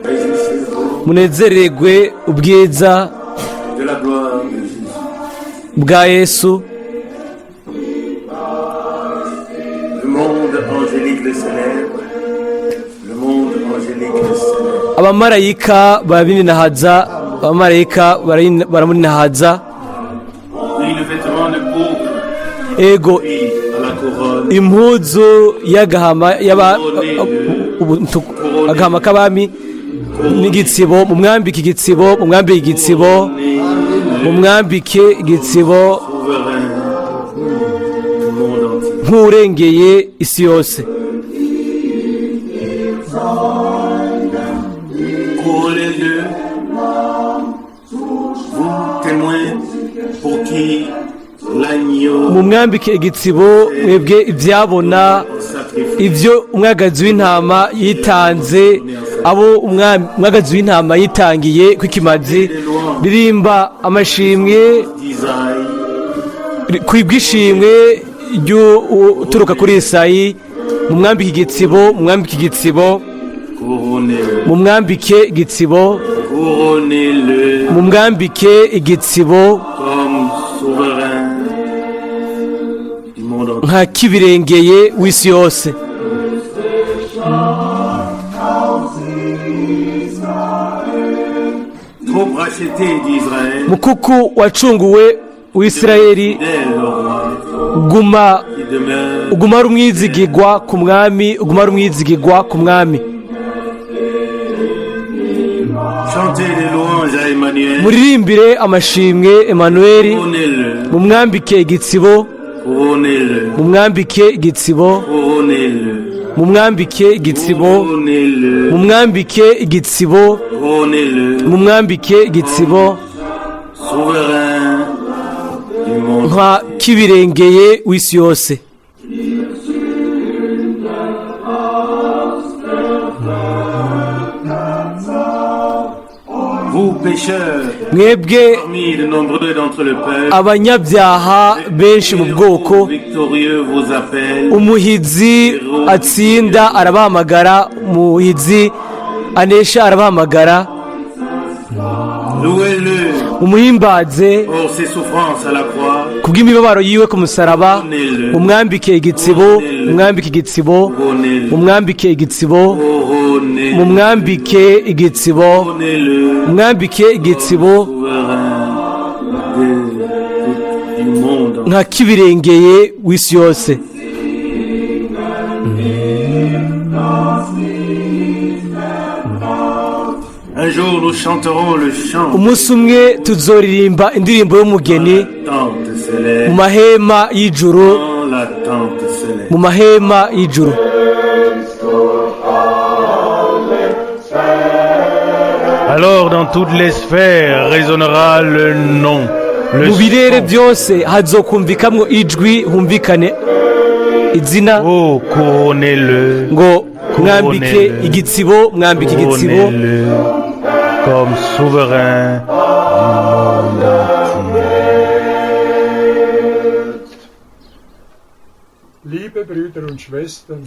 Réjouissez-vous Munezererwe ubwiza de la gloire de Jésus. bwa Yesu. Le monde angélique le célèbre. Le monde angélique le célèbre. Abamarayika barabininahaza, abamarayika baramuninahaza. Oui, le vêtement de pourpre, Ego, puis à la couronne. impuzu y'agahama y'aba agahama k'abami n'igitsibo. Mumwambike igitsibo, mumwambike igitsibo, mumwambike igitsibo Souverain du monde entier. nk'urengeye isi yose. Couronnez-le, vous témoins pour qui l'agneau Mumwambike igitsibo, mwebwe ibyabona sacrifié. ibyo umwagazi w'intama yitanze, abo umwagazi w'intama yitangiye kw'ikimazi. Ririmba amashimwe d'Isaïe, kwibwishimwe uturuka kuri Isayi. Mumwambike igitsibo, mumwambike igitsibo. Couronnez-le, Mumwambike igitsibo. couronnez-le Mumwambike igitsibo comme souverain du monde entier. nka kibirengeye w'isi yose. Troupe rachetée d'Israël, Mukuku wacunguwe w'Isirayeli, fidèle au roi guma qui demeure uguma ari umwizigigwa ku mwami, uguma ari umwizigigwa ku mwami. Chantez les louanges à Emmanuel. Muririmbire amashimwe Emanueli. Couronnez-le, Mumwambike igitsibo. couronnez-le, Mumwambike igitsibo. couronnez-le, Mumwambike igitsibo. couronnez-le, Mumwambike igitsibo. couronnez-le, Mumwambike igitsibo souverain du monde. nka kibirengeye w'isi yose. Vous pécheurs, Mwebwe parmi de nombreux d'entre le peuple, abanyabyaha benshi mu bwoko, victorieux vous appelle. Umuhizi atsinda arabahamagara, umuhizi anesha arabahamagara. Louez-le Mumuhimbaze pour ses souffrances à la croix. kubw'imibabaro yiwe ku musaraba. Mumwambike igitsibo, mumwambike igitsibo, Couronnez-le, mumwambike igitsibo, couronnez-le, mumwambike igitsibo, couronnez-le, mumwambike igitsibo souverain du monde. nka kibirengeye w'isi yose. Un jour, nous chanterons le chant Umunsi umwe tuzoririmba indirimbo y'umugeni de la tente mu céleste, mahema y'ijuru, dans la tente céleste. mu mahema y'ijuru. Alors, dans toutes les sphères résonnera le nom, le Mu birere son. byose hazokumvikamwo ijwi, humvikane izina Oh, couronnez-le, ngo: mwambike igitsibo, mwambike igitsibo couronnez-le comme souverain du monde entier. Liebe Brüder und Schwestern,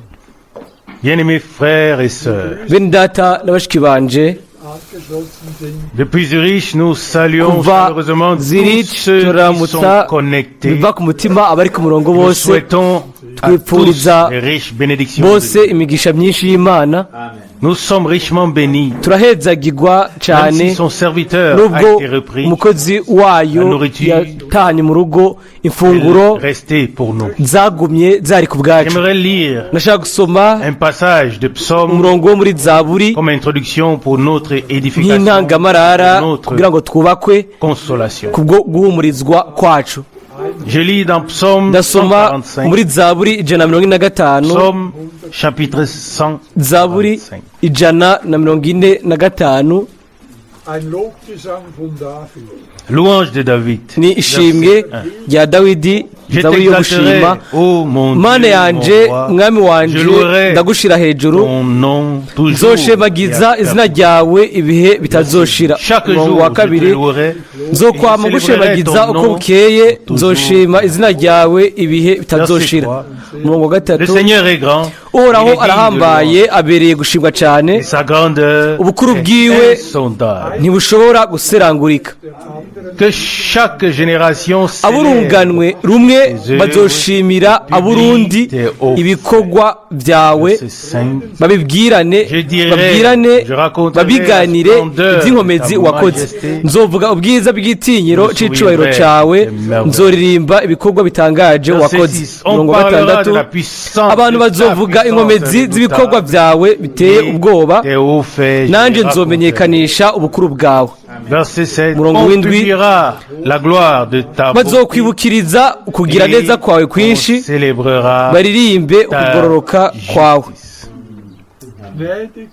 Bien-aimés frères et sœurs, Bene data na bashiki banje, angeschlossen sind, depuis Zurich, nous saluons kuva chaleureusement tous Zurich ceux qui sont turamutsa connectés. biva ku mutima abari ku murongo Nous bose. souhaitons à tous Twipfuriza les riches bénédictions de bose Dieu. imigisha myinshi y'Imana. Nous sommes richement bénis. Turahezagirwa Même cyane si son serviteur a nubwo été repris, umukozi wayo La nourriture yatahanye mu rugo, imfunguro elle restait pour nous. zagumye zari ku bwacu. J'aimerais lire Ndashaka gusoma un passage de psaume umurongo wo muri Zaburi comme introduction pour notre édification, nk'intangamarara pour notre kugira ngo twubakwe consolation. kubwo guhumurizwa kwacu. Je lis dans Psaume Ndasoma 145, muri Zaburi 145. Psaume chapitre Zaburi 145. 145. Ein Lobgesang von David. Louange de David. Ni ishimwe Verset 1. rya Dawidi, Je Zaburi yo t'exalterai, gushima. ô mon Mana Dieu, yanje, mon roi. mwami wanje, Je louerai ndagushira hejuru. ton nom toujours Nzoshemagiza et à izina ryawe ibihe bitazoshira. Chaque Umurongo jour, wa je te kabiri: louerai. Nzokwama Et je célébrerai gushimagiza ton uko nom bukeye, toujours. nzoshima izina ryawe ibihe bitazoshira. Verset Umurongo wa Le gatatu: Seigneur est grand. Uhoraho Il est digne de arahambaye, louange. abereye gushimwa cyane. Et sa grandeur Ubukuru est bwiwe insondable. ntibushobora guserangurika. Que chaque génération célèbre Aburunganwe rumwe bazoshimira aburundi ibikorwa byawe, Verset 5. babibwirane, Je dirai, babwirane, je raconterai babiganire la splendeur iby'inkomezi de ta wakoze. Majesté. Nzovuga ubwiza bw'itinyiro Je me c'icubahiro souviendrai cawe, des merveilles. nzoririmba ibikorwa bitangaje Verset wakoze. 6. On Umurongo wa parlera gatandatu: de la puissance Abantu de ta bazovuga puissance inkomezi z'ibikorwa redoutable. byawe biteye Et ubwoba, tes hauts faits, je nanje les raconterai. nzomenyekanisha ubukuru bwawe. Verset 7. Umurongo On w'indwi. publiera la gloire de ta beauté Bazokwibukiriza ukugira et neza kwawe on kwinshi, célébrera baririmbe ta ukugororoka kwawe. justice. Gnädig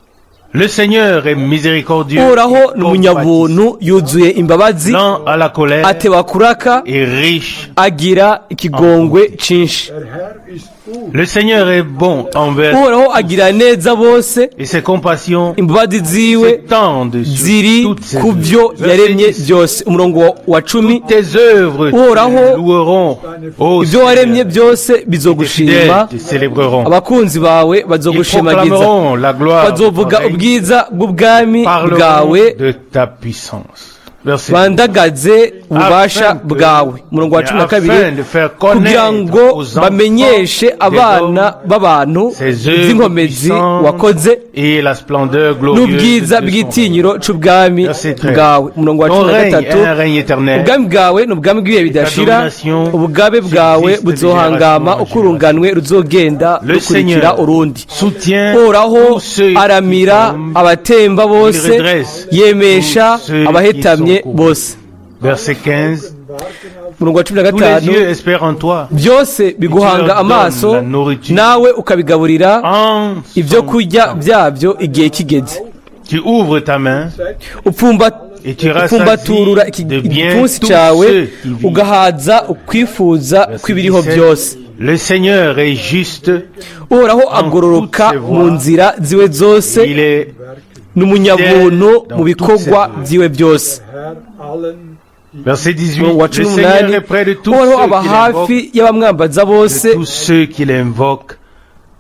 Le Seigneur est miséricordieux, Uhoraho et ni umunyabuntu, yuzuye imbabazi, lent à la colère ateba kuraka, et riche. agira ikigongwe cinshi. Der Herr ist gut. Le Seigneur est bon envers Uhoraho agira neza bose, et ses compassions imbabazi ziwe s'étendent sur ziri toutes ses ku byo œuvres. yaremye Verset 10. byose. Umurongo wa 10: Tes œuvres te Uhoraho, loueront, ô ibyo waremye Seigneur. byose Tes bizogushima, fidèles te célébreront. abakunzi bawe Ils bazogushimagiza, proclameront la gloire de ton bazovuga règne, ubwiza bw'ubwami bwawe, parleront de ta puissance. Verset bandagaze ububasha Afin que- bwawe. Umurongo wa 12: afin de faire kugira connaître ngo aux enfants bamenyeshe des abana hommes b'abantu ses œuvres iby'inkomezi puissantes wakoze et la splendeur glorieuse n'ubwiza de son règne. bw'itinyiro c'ubwami Verset 13. bwawe. Umurongo wa Ton cumi na règne gatatu: est un règne éternel. Ubwami bwawe ni ubwami bw'ibihe bidashira, domination ubugabe bwawe subsiste de buzohangama génération en uko urunganwe ruzogenda Le rukurikira Seigneur urundi. soutient Uhoraho tous ceux qui aramira tombent. abatemba bose, Il redresse yemesha tous ceux qui abahetamye sont courbés. bose. Verset 15. Umurongo wa cumi na Tous les gatanu: yeux espèrent en toi. Byose biguhanga leur donnes amaso, la nourriture. Nawe ukabigaburira En ibyo son kurya temps. byabyo igihe kigeze. Tu ouvres ta main Upfumba et tu rassasies upfumbaturura de bien igipfunsi tous cyawe, ceux qui vivent. Ugahaza ukwifuza Verset kw'ibiriho 17. byose. Le Seigneur est juste, Uhoraho agororoka toutes ses voies. Mu nzira ziwe zose, il est ni umunyabuntu dans mu bikorwa toutes ses œuvres. byiwe byose. Herr allen, die Verset 18. Umurongo wa Le cumi Seigneur n'umunani: est près de tous Uhoraho ceux aba qui hafi l'invoquent, y'abamwambaza bose, de tous ceux qui l'invoquent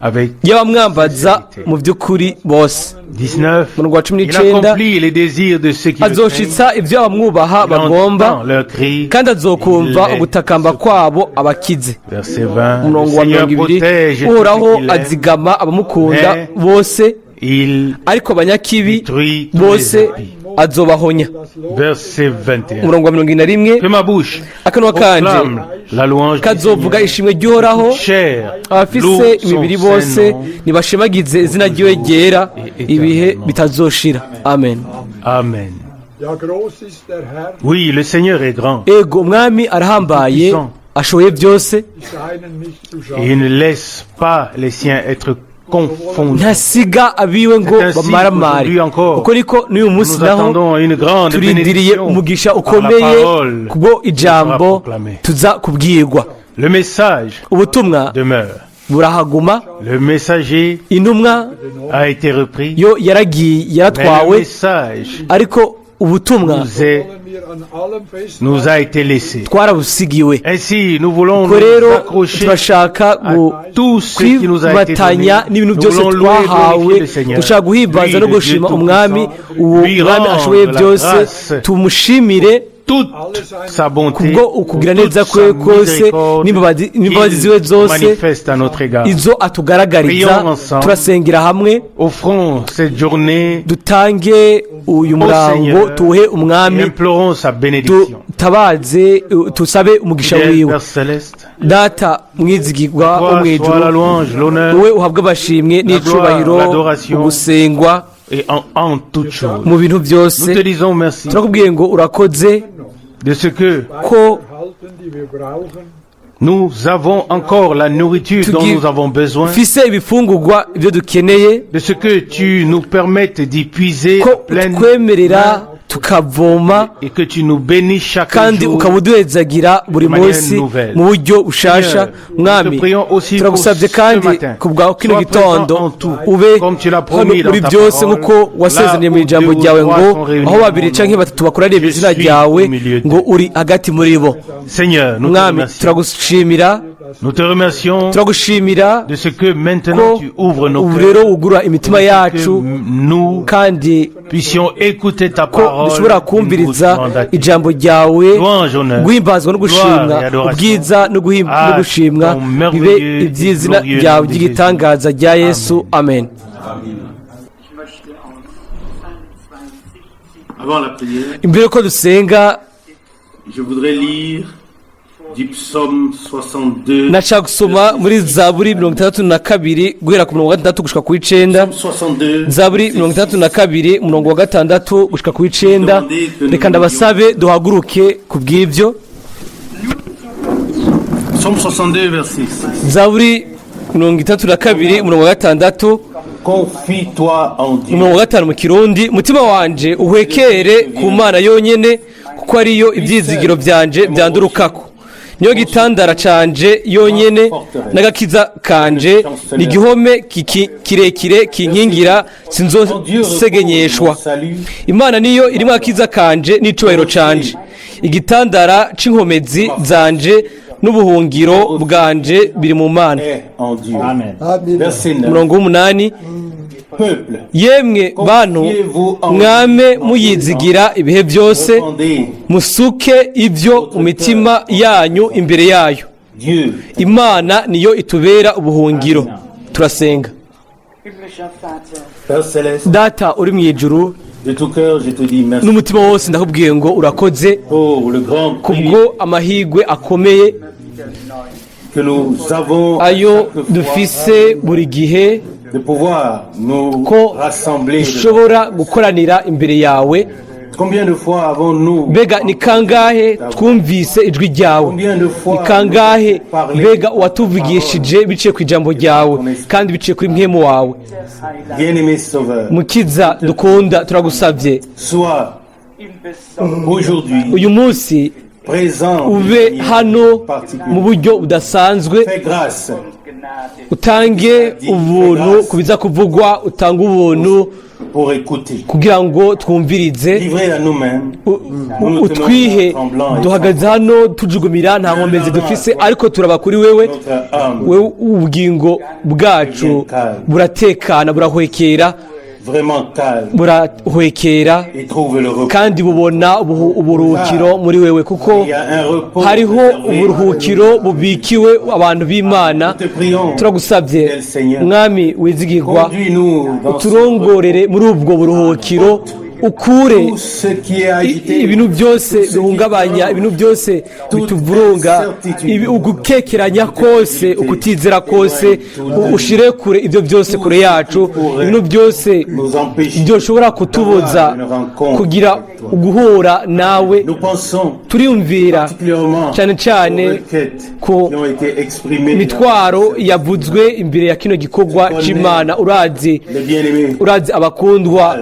avec y'abamwambaza mu by'ukuri bose. 19. Umurongo wa cumi Il n'icenda: accomplit les désirs de ceux qui le craignent. Azoshitsa ibyo abamwubaha Il bagomba, entend leurs cris. kandi azokumva Il les ugutakamba kwabo abakize. Verset 20. Le Umurongo wa Seigneur 20: protège tous Uhoraho ceux qui l'aiment. azigama abamukunda Mais bose, Il ariko abanyakibi détruit tous bose les impies. azobahonya. Das Lob Verset 21. Umurongo wa 21: Que ma bouche Akanwa kanje proclame la louange du kazovuga Seigneur. ishimwe ry'Uhoraho, Chair, abafise loue son imibiri saint bose nom. nibashimagize izina ryiwe ryera ibihe bitazoshira. Amen. Amen. Ja, groß ist der Herr, Oui, le Seigneur est grand. Ego, umwami arahambaye, ashoboye byose. die Seinen nicht zu Et schaden. il ne laisse pas les siens être confondus. Ntasiga abiwe ngo C'est ainsi bamaramare. qu'aujourd'hui encore, Uko niko n'uyu munsi nous naho attendons une grande turindiriye bénédiction umugisha par la ukomeye parole kubwo ijambo proclamée. Tuza kubwirwa. Le message Ubutumwa demeure. Burahaguma. Le messager Intumwa a été repris, yo yaragiye, mais le yaratwawe, message ariko ubutumwa nous, est, Wollen wir an allem festhalten, nous a été laissé. Twarabusigiwe. Ainsi, nous voulons Ubwo nous rero accrocher turashaka à tout ce qui nous a été donné. kwimatanya n'ibintu Nous byose voulons louer et twahawe. glorifier le Seigneur. Dushaka guhimbaza Lui, no le Dieu gushima umwami, Tout-Puissant, uwo lui mwami ashoboye rendre la byose, grâce, tumushimire toute sa bonté, kubwo ukugira toute neza sa kwe kose miséricorde n'imbabazi qu'il ziwe zose manifeste à notre égard. Izo atugaragariza. Prions ensemble. Turasengera hamwe. Offrons cette journée Dutange uyu au murango, Seigneur tuwuhe et umwami, implorons sa bénédiction. Tutabaze, tusabe umugisha Fidèle wiwe. Père Céleste, Data mwizigirwa wo toi mu sois la ijuru, louange, l'honneur wowe uhabwe amashimwe n'icubahiro, l'adoration. Ugusengwa et en toutes choses. mu bintu byose. Nous te disons merci Turakubwiye ngo urakoze de ce que ko halten, die wir brauchen, nous avons encore la nourriture dont Tugi- nous avons besoin, fise ibifungurwa ibyo dukeneye, de ce que tu nous permettes d'y puiser ko pleine utwemerera Tukavoma Et que tu nous bénisses chaque kandi jour. Ukaba uduhezagira buri Manière munsi nouvelle. mu buryo bushasha. Seigneur, nous Mwami, te prions aussi turagusabye pour ce kandi matin. ku bwa kino Sois gitondo présent en tout, ube comme tu l'as hano promis dans muri ta byose parole. nk'uko wasezeraniye mu Là où ijambo deux ou ryawe trois ngo sont réunis aho en babiri mon canke nom, batatu bakoraniye mu je izina suis ryawe au milieu ngo d'eux. Uri hagati muri bo. Seigneur, nous te Mwami, remercions. Turagushimira. Nous te remercions Turagushimira de ce que maintenant ko tu ouvres nos ubu cœurs, rero wugurura imitima que yacu nous kandi puissions écouter ta ko parole dushobora une kumviriza bouche mandatée. Ijambo ryawe. Louange, honneur, Guhimbazwa no gushimwa, gloire et adoration ubwiza no à no gushimwa ton bibe merveilleux et iby'izina glorieux ryawe nom de ry'igitangaza rya Yesu, amen. Ich möchte aus Psalm 72 Avant la prière, Imbere ko dusenga, je voudrais lire du psaume 62. Nashaka gusoma muri Zaburi 62 guhera ku murongo wa 6 gushika ku 9. 62. Zaburi 62, umurongo wa 6 gushika ku 9. Reka ndabasabe duhaguruke ku bw'ibyo. Psaume 62, verset 6. Zaburi 62, umurongo wa 6. Confie-toi en Dieu. Umurongo wa 5 mu Kirundi: mutima wanje uhwekere ku Mana yonyene, kuko ariyo ibyizigiro byanje byandurukako, niyo gitandara canje yonyene n'agakiza kanje, ni igihome kirekire kinkingira, En Dieu repose sinzosegenyeshwa. mon salut. Imana niyo irimo akiza kanje n'icubahiro canje, igitandara c'inkomezi zanje n'ubuhungiro bwanje biri mu Mana. Est en Dieu. Verset 9. Umurongo w'8: Peuple, yemwe bantu, mwame muyizigira ibihe byose, répandez musuke ibyo mu mitima yanyu imbere yayo. Dieu. Imana niyo itubera ubuhungiro. Turasenga. Himmlischer Vater, Père céleste, Data uri mu ijuru, de tout cœur, je te dis merci n'umutima wose ndakubwiye ngo urakoze pour le grand privilège kubwo amahirwe akomeye que nous avons à ayo chaque fois dufise buri gihe de pouvoir nous ko rassembler. Dushobora gukoranira imbere yawe. Combien de fois avons-nous Mbega ni kangahe twumvise ijwi ryawe? Combien de fois Ni kangahe parlé mbega watuvugishije biciye ku ijambo ryawe kandi biciye kuri mpwemu wawe? Bien-aimé Sauveur, Mukiza dukunda, turagusabye, sois im Besonderen aujourd'hui uyu munsi présent ube d'une manière hano mu particulière. buryo budasanzwe. Fais grâce Gnade Utange ubuntu ku biza kuvugwa, utange ubuntu pour écouter. Kugira ngo twumvirize. Livrés à nous-mêmes, Utwihe, duhagaze hano tujugumira, nta nkomezi dufise, ariko turaba kuri wewe. Notre âme Wewe ubugingo bwacu buratekana, burahwekera, vraiment calme burahwekera et trouve le repos. kandi bubona uburuhukiro muri wewe, kuko Il y a un repos hariho réservé. uburuhukiro bubikiwe abantu b'Imana. Nous te prions, Turagusabye, Mwami wizigirwa, conduis-nous dans ce uturongorere muri ubwo buruhukiro, ukure tout ce qui est agité, ibintu byose bihungabanya, ibintu byose bituvurunga, ugukekeranya kose, ukutizera kose, ushire kure ibyo byose, kure yacu, ibintu byose nous empêche. Byoshobora kutubuza kugira uguhura nawe. Nous pensons Turiyumvira particulièrement cyane cyane aux requêtes ku qui ont été exprimées. Imitwaro yavuzwe imbere ya kino gikorwa c'Imana. Urazi, Les bien-aimés, urazi abakundwa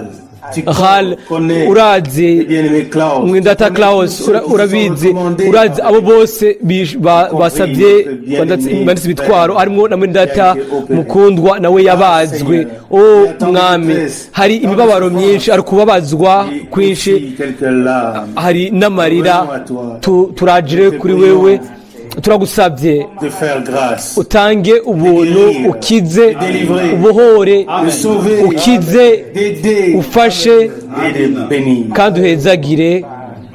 tu Hal, connais urazi les bien-aimés Klaus, Mwendata tu connais Klaus, tous ceux qui se sont urabizi, recommandés. urazi abo bose basabye, banditse imitwaro, harimo na Mwendata mukundwa nawe yabazwe. O Mwami, hari imibabaro myinshi, hari kubabazwa Et kwinshi, aussi quelques larmes hari n'amarira. Turagire kuri wewe, turagusabye de faire grâce, utange ubuntu, ukize, ubohore, de sauver, ukize, d'aider ufashe et de bénir. Kandi uhezagire.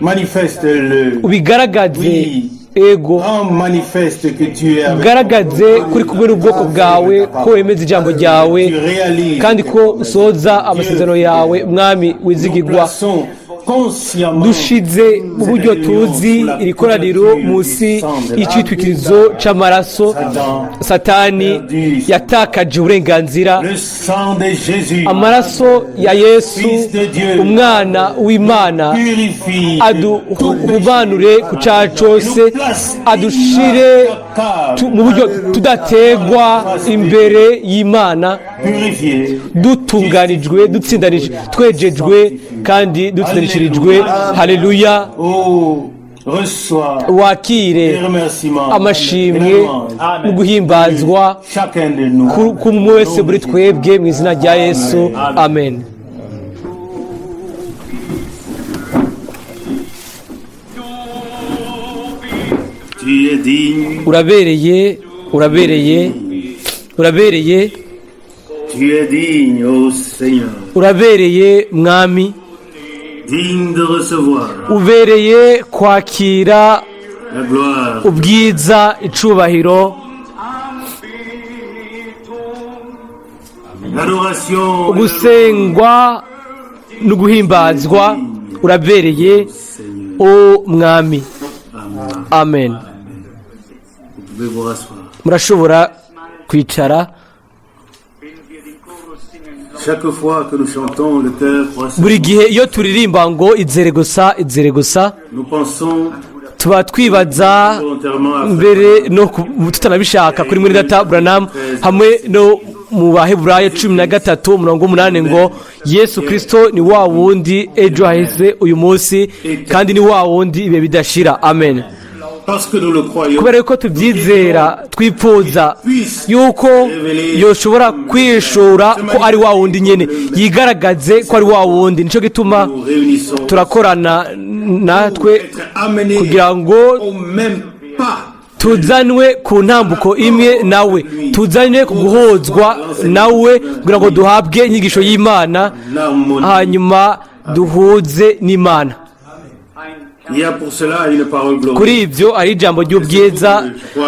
Manifeste-le. Ubigaragaze, ego. Rends manifeste que tu es avec Ugaragaze kuri kumwe n'ubwoko bwawe, ko wemeza ijambo ryawe Tu réalises kandi ko usohoza amasezerano yawe. Mwami wizigirwa, plaçons consciemment dushize mu buryo tuzi iri koraniro munsi y'icitwikirizo c'amaraso. Satani yatakaje uburenganzira. Le sang de Jésus Amaraso ya Yesu, umwana w'Imana, purifie aduhumanure ku cyaha cose, adushire mu buryo tudategwa imbere y'Imana, purifié dutunganijwe, dutsindanije, twejejwe kandi Kandi dutsindanishirijwe. Haleluya! Oh, reçois Wakire les remerciements amashimwe et la louange. no guhimbazwa Chacun de nous. Ku umwe wese muri twebwe, mu izina rya Yesu, amen. Tu es digne, Urabereye, urabereye, urabereye. Tu es digne, ô Seigneur, Urabereye Mwami. Digne de recevoir Ubereye kwakira la gloire, ubwiza, icubahiro, l'adoration, ugusengwa no guhimbazwa. Urabereye, o Mwami, amen. Vous pouvez vous rasseoir. Murashobora kwicara. Wenn wir den Chorus singen, Chaque fois que nous chantons, le cœur croissant, Buri gihe iyo turirimba ngo "Izere gusa, izere gusa", nous pensons tuba twibaza volontairement à mbere no tutanabishaka kuri muri data Branham hamwe no mu Baheburayo 13 umurongo 8 ngo Yesu Kirisito ni wa wundi ejo hahise, uyu munsi, kandi ni wa wundi ibihe bidashira. Amen. Parce que nous le croyons, Kubera yuko tubyizera, twipfuza yuko yoshobora kwishura ko ari wa wundi nyine, yigaragaze ko ari wa wundi. Nicyo gituma nous réunissons turakorana natwe être amenés kugira ngo au même pas tuzanwe ku ntambuko imwe nawe, tuzanwe ku guhozwa nawe, kugira ngo duhabwe inyigisho y'Imana, l'harmonie. hanyuma duhuze n'Imana. Il y a pour cela une parole glorieuse. Kuri ibyo ari ijambo ry'ubwiza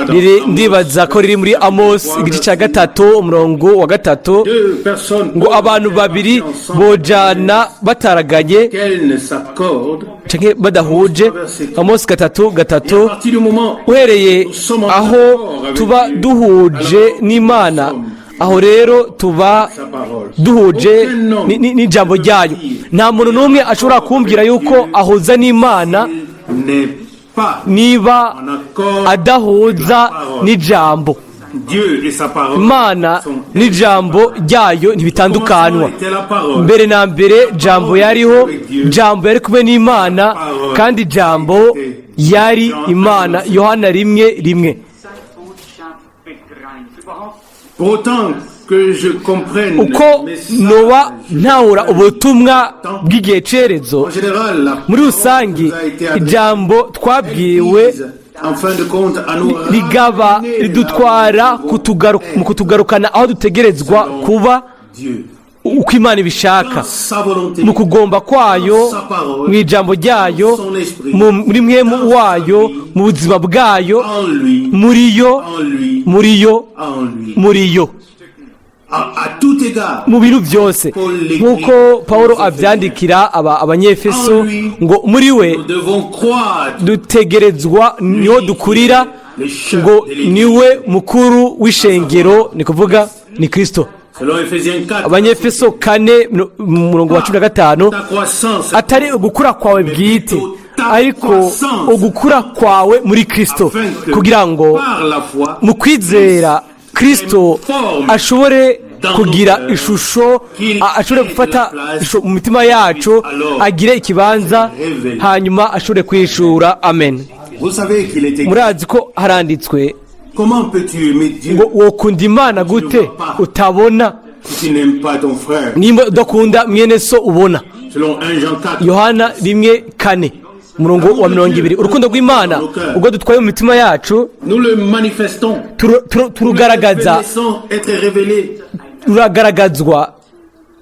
riri, ndibaza ko riri muri Amos igice cya 3 umurongo wa 3, Deux personnes ngo abantu babiri bojana bataraganye qu'elles ne s'accordent. canke badahuje? Amos 3:3. À partir du moment Uhereye aho tuba duhuje n'Imana, aho rero tuba sa parole. duhuje n'ijambo ryayo. Nta muntu n'umwe ashobora kumbwira yuko ahuza n'Imana n'est pas niba en accord. adahuza n'ijambo. Dieu et sa parole Imana sont n'ijambo ryayo ntibitandukanywa. Commencement était la parole. Mbere na mbere Jambo yariho, Jambo yari kumwe n'Imana, kandi Jambo yari Imana. Yohana 1:1. Seine Botschaft begreift. Überhaupt Pour autant que je comprenne Uko le message, noba ntahura ubutumwa bw'igihe cerezo, en général, la muri rusange nous a été adressée ijambo twabwiwe vise, en fin de compte, à nous rigaba ramener ridutwara là où nous mu kutugarukana aho dutegerezwa kuba, Dieu. uko Imana ibishaka, Sa volonté, mu kugomba kwayo, mu ijambo ryayo, muri mwemu wayo, mu buzima bwayo, en lui, muri yo, en lui, muri yo, en lui. muri yo. À tout égard, Mu bintu byose, nk'uko Paul abyandikira aba Abanyefeso ngo muri we nous devons croître. dutegerezwa, niho dukurira, ngo niwe mukuru w'ishengero, ni kuvuga ni Kirisito. Selon Ephésiens 4, Abanyefeso 4 umurongo wa 15, ta croissance atari ugukura kwawe bwite, ariko ugukura kwawe muri Kirisito, afin que kugira ngo par la foi, mu kwizera Kirisito ashobore kugira ishusho, ashobore gufata ishusho mu mitima yacu, agire ikibanza, hanyuma ashobore kwishura. Amen. Vous savez qu'il est écrit, Murazi ko haranditswe comment peux-tu aimer Dieu ngo wokunda Imana gute utabona, si tu n'aimes pas ton frère? nimba udakunda mwene so ubona? Selon 1 Jean 4, Yohana 1:4 umurongo wa 20. Urukundo rw'Imana ubwo dutwaye mu mitima yacu, nous le manifestons. turugaragaza. Nous le laissons être révélés Ruragaragazwa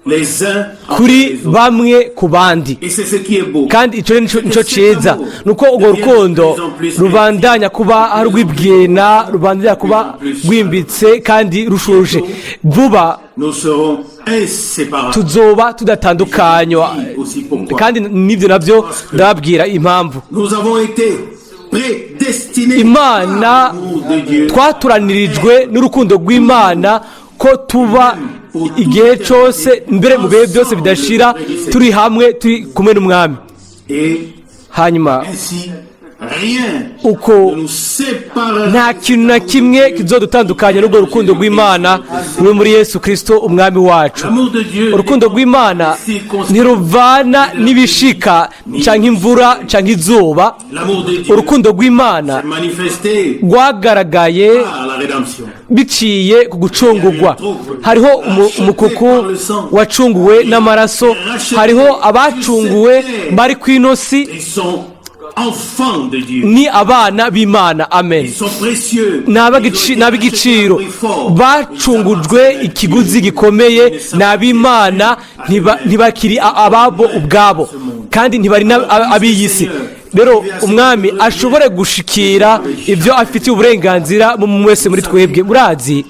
les uns entre kuri les autres. bamwe ku bandi. Et c'est ce qui est beau. Kandi icyo nico ciza, nuko urwo rukundo rubandanya kuba ari urw'ibwena, rubandanya kuba rwimbitse kandi rushuje. Vuba Nous serons inséparables. tuzoba tudatandukanywa. Aussi pourquoi. Kandi n'ibyo nabyo ndababwira impamvu. Nous avons été prédestinés Imana par l'amour de Dieu twatoranirijwe n'urukundo rw'Imana ko tuba igihe cyose, mbere mu bihe byose bidashira, turi hamwe, turi kumwe n'Umwami. Et Hanyuma ainsi Rien Uko ne nous séparera nta kintu na kimwe kizodutandukanya n'urwo rukundo rw'Imana ruri muri Yesu Kirisito umwami wacu. L'amour de Dieu Urukundo rw'Imana ntiruvana n'ibishika canke imvura canke izuba. L'amour de Dieu Urukundo rw'Imana s'est manifesté rwagaragaye par la rédemption. biciye ku gucungurwa. Hariho umukuku wacunguwe n'amaraso, hariho abacunguwe bari ku inosi. Ils sont enfants de Dieu. Ni abana b'Imana, amen. Ils sont précieux. Ni ab'igiciro, bacungujwe ikiguzi gikomeye, ni ab'Imana, ntibakiri ababo ubwabo kandi ntibari ab'iyi si. Rero umwami ashobore gushikira ibyo afitiye uburenganzira mu wese muri twebwe. Murazi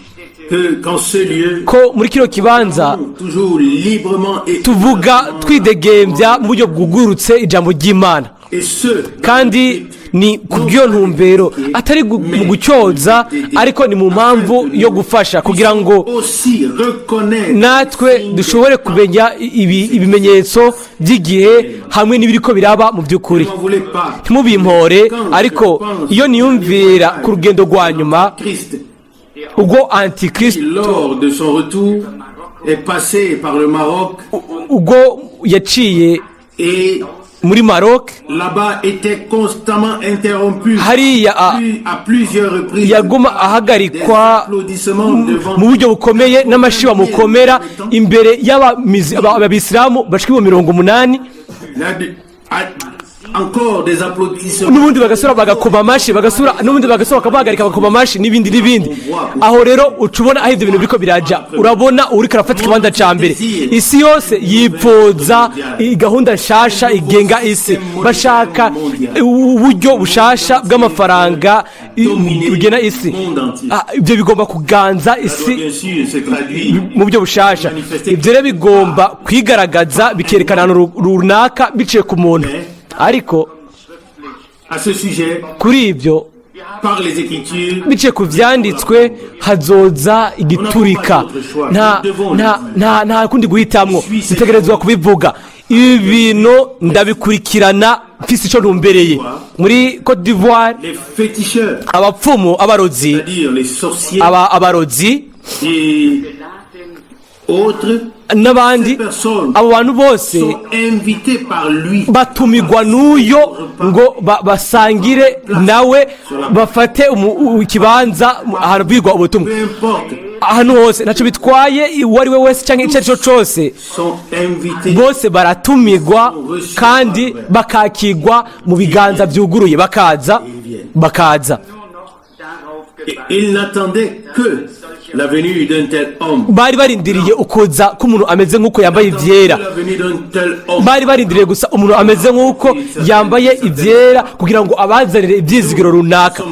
Que qu'en ce lieu, ko muri kino kibanza toujours librement et tuvuga twidegembya mu buryo bwugurutse ijambo ry'Imana. Et ce, Kandi ni ku bw'iyo ntumbero, atari mu gucyoza, ariko ni mu mpamvu yo gufasha kugira ngo aussi reconnaître natwe dushobore kumenya ibimenyetso by'igihe hamwe n'ibiriko biraba mu by'ukuri. Ne m'en voulez pas. Ntimubimpore, ariko iyo niyumvira ku rugendo rwa nyuma Christ, ubwo antikristo qui lors de son retour est passé par le Maroc ubwo yaciye et muri Maroc, là-bas était constamment interrompu hariya à plusieurs reprises yaguma des ahagarikwa applaudissements devant mu buryo bukomeye n'amashi bamukomera imbere y'abisilamu bashika 80,000. Là, encore des applaudissements. N'ubundi bagasura bagakoma amashi, bagasura n'ubundi bagasura bakabahagarika bakoma amashi, n'ibindi n'ibindi. Aho rero uca ubona aho ibyo bintu biriko biraja, urabona uriko arafata ikibanza ca mbere. Isi yose yipfuza iyi gahunda nshasha igenga isi, bashaka uburyo bushasha bw'amafaranga bugena isi. Ibyo bigomba kuganza Ça isi doit bien sûr se traduire mu buryo bushasha. Ibyo rero bigomba kwigaragaza, bikerekana ahantu runaka biciye ku muntu, ariko à ce sujet kuri ibyo par les Écritures. biciye ku vyanditswe hazoza igiturika. Nta kundi guhitamwo, dutegerezwa kubivuga. Ibi bintu ndabikurikirana mfise ico ntumbereye muri Cote d'Ivoire. Les féticheurs, Abapfumu, abarozi, c'est-à-dire les sorciers abarozi et autres, n'abandi, abo bantu bose sont invités par lui batumigwa n'uyo ngo basangire nawe, bafate ikibanza ahantu bwirwa ubutumwa. Peu importe, Ahantu hose, ntacyo bitwaye uwo ari we wese cyangwa icyo ari cyo cyose, sont invités. bose baratumigwa kandi bakakigwa mu biganza byuguruye, bakaza, bakaza. Et ils n'attendaient que la venue d'un tel homme. Bari barindiriye ukuza k'umuntu ameze nk'uko yambaye ibyera. La venue d'un tel homme. Bari barindiriye gusa umuntu ameze nk'uko yambaye ibyera kugira ngo abazanire ibyizigiro runaka.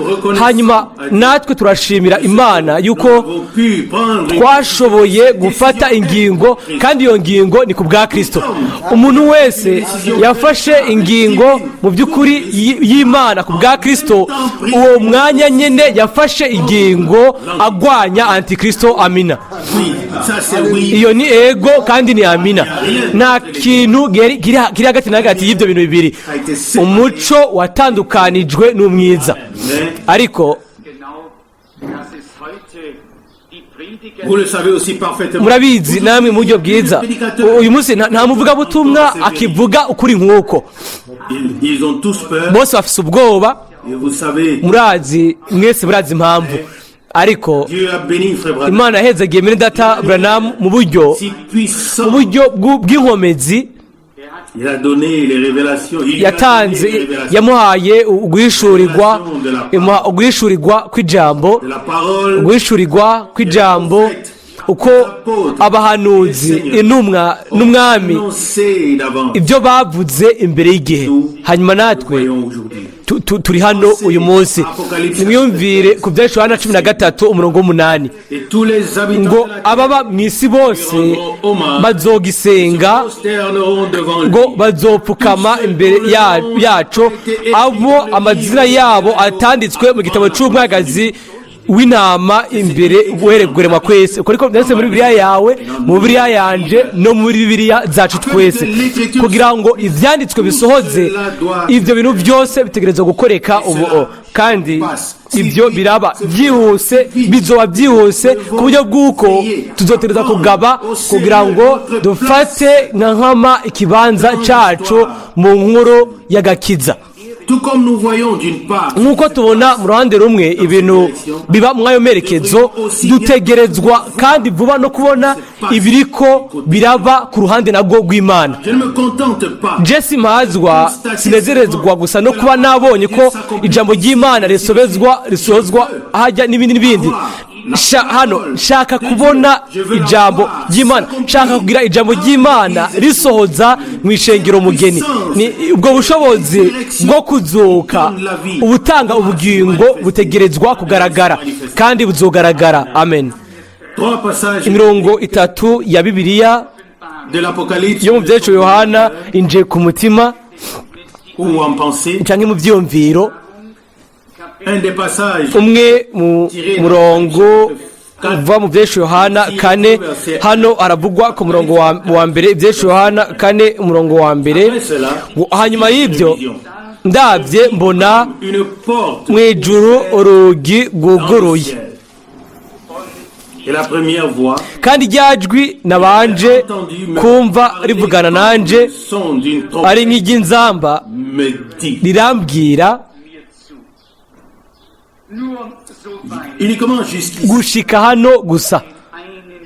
Hanyuma natwe turashimira Imana yuko Nous avons pu prendre une twashoboye gufata ingingo, kandi iyo ngingo ni ku bwa Kirisito. Umuntu wese yafashe ingingo mu by'ukuri y'Imana ku bwa Kirisito, uwo mwanya nyine yafashe ingingo agwanya antikristo, amina. Oui, ça c'est oui. Iyo ni ego kandi ni amina. Nta kintu kiri hagati na hagati y'ibyo bintu bibiri. Umuco watandukanijwe n'umwiza, ariko Genau, das ist heute die Prediger. Vous le savez aussi parfaitement. Murabizi namwe mu buryo bwiza, uyu munsi nta muvugabutumwa akivuga ukuri nk'uko. Ils ont tous peur. Bose bafise ubwoba. Et vous savez, Murazi mwese, murazi impamvu, ariko Dieu a béni frère Branham. Imana yahezagiye mwene data Branham mu buryo Si puissant. mu buryo bw'inkomezi. Il a donné les révélations. Il lui a donné Yatanze les révélations yamuhaye uguhishurirwa, imuha uguhishurirwa kw'ijambo, de la parole. Uguhishurirwa kw'ijambo uko abahanuzi, intumwa n'umwami Annoncé d'avance. ibyo bavuze imbere y'igihe. Hanyuma natwe Voyons aujourd'hui. turi hano uyu munsi. Nimwiyumvire ku byahishuwe Yohana 13 umurongo w'8 Et tous les habitants ngo de la terre ababa mu isi bose bazogisenga, prosterneront devant lui. ngo bazopfukama imbere yaco, abo amazina yabo atanditswe mu gitabo cy'umwagazi W'intama imbere guhererwa kwese. Uko ariko byanditse muri Bibiliya yawe, mu Bibiliya yanje, no muri Bibiliya zacu twese. Kugira ngo ibyanditswe bisohoze, ibyo bintu byose bitegerezwa gukoreka ubu. Kandi ibyo biraba byihuse, bizoba byihuse ku buryo bw'uko tuzotegereza kugaba kugira ngo dufate nka nkama ikibanza cyacu mu nkuru y'agakiza. Tout comme nous voyons d'une part Nk'uko tubona mu ruhande rumwe ibintu biba muri ayo merekezo, dutegerezwa kandi vuba no kubona ibiriko biraba ku ruhande narwo rw'Imana. Je ne me contente pas Je simpazwa, sinezerezwa gusa no kuba nabonye ko ijambo ry'Imana risobezwa, risohozwa hajya n'ibindi n'ibindi. Hano nshaka kubona ijambo ry'Imana, nshaka kugira ijambo ry'Imana risohoza mu ishengero mugeni. Ni ubwo bushobozi bwo kuzuka, ubutanga ubugingo, butegerezwa kugaragara kandi buzogaragara. Amen. Trois passages Imirongo itatu ya Bibiliya de l'Apocalypse yo mu Byahishuwe Yohana inje ku mutima ou en pensée. canke mu byiyumviro. Un des passages Umwe mu murongo uva mu Byahishuwe Yohana 4, hano haravugwa ku murongo wa mbere, Ibyahishwe Yohana 4, umurongo wa mbere. Ngo: "Hanyuma y'ibyo ndabye mbona une porte mu ijuru urugi rwuguruye, dans le ciel. Et la première voix kandi rya jwi nabanje kumva rivugana nanje son d'une trompette ari nk'iry'inzamba me dit rirambwira Nur so weit uniquement jusqu'ici. Gushika hano gusa.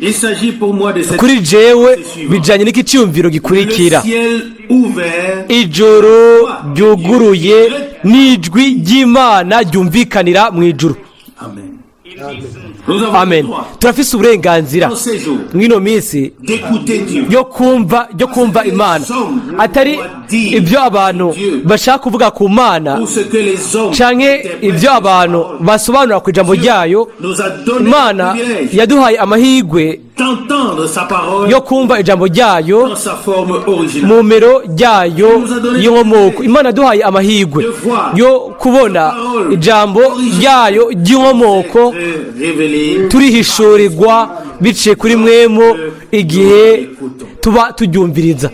Il s'agit pour moi de cette Kuri jewe bijanye n'iki cyiyumviro le gikurikira: ciel ouvert ijuru ryuguruye n'ijwi ry'Imana ryumvikanira mu ijuru. Amen. Nous avons Amen. le droit Turafise uburenganzira dans ces jours mw'ino minsi d'écouter Dieu. yo kumva Imana, atari ibyo abantu bashaka kuvuga ku Mana Ou ce que les hommes canke ibyo abantu basobanura ku ijambo ryayo. nous a donné Imana le privilège yaduhaye amahirwe d'entendre sa parole yo kumva ijambo ryayo dans sa forme originale. mu mero ryayo y'inkomoko. Imana yaduhaye amahirwe yo kubona ijambo ryayo ry'inkomoko Révélé turihishurirwa biciye kuri Mpwemu igihe tuba turyumviriza.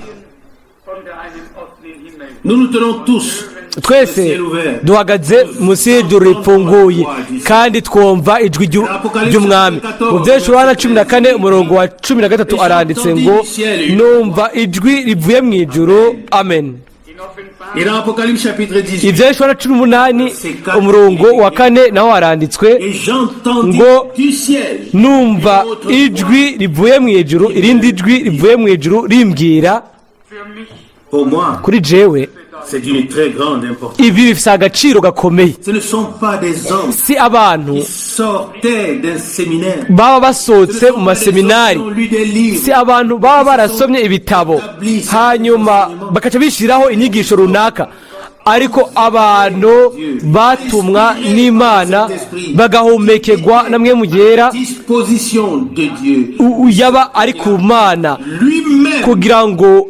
Unter einem offenen Himmel. Nous nous tenons tous Twese duhagaze munsi y'ijuru ripfunguye kandi twumva ijwi ry'Umwami. Mu Byahishuwe Yohana 14, umurongo wa 13, aranditse ngo: "Numva ijwi rivuye mu ijuru." Amen. In Offenbarung Et dans Apocalypse chapitre 18, Ibyahishuwe Yohana 18, umurongo wa 4, naho haranditswe et j'entendis ngo: du ciel "Numva ijwi rivuye mu ijuru, irindi jwi rivuye mu ijuru rimbwira." Für mich Pour moi, Kuri jewe c'est d'une très grande importance. ibi bifite agaciro gakomeye. Ce ne sont pas des hommes Si abantu qui sortaient d'un séminaire. baba basohotse Ce ne sont mu pas des hommes maseminari, qui ont lu des livres. si abantu baba barasomye ibitabo hanyuma bakaca bishyiraho inyigisho runaka, ariko abantu batumwa n'Imana bagahumekerwa na Mpwemu Yera Disposition de Dieu yaba ari ku Mana lui-même kugira ngo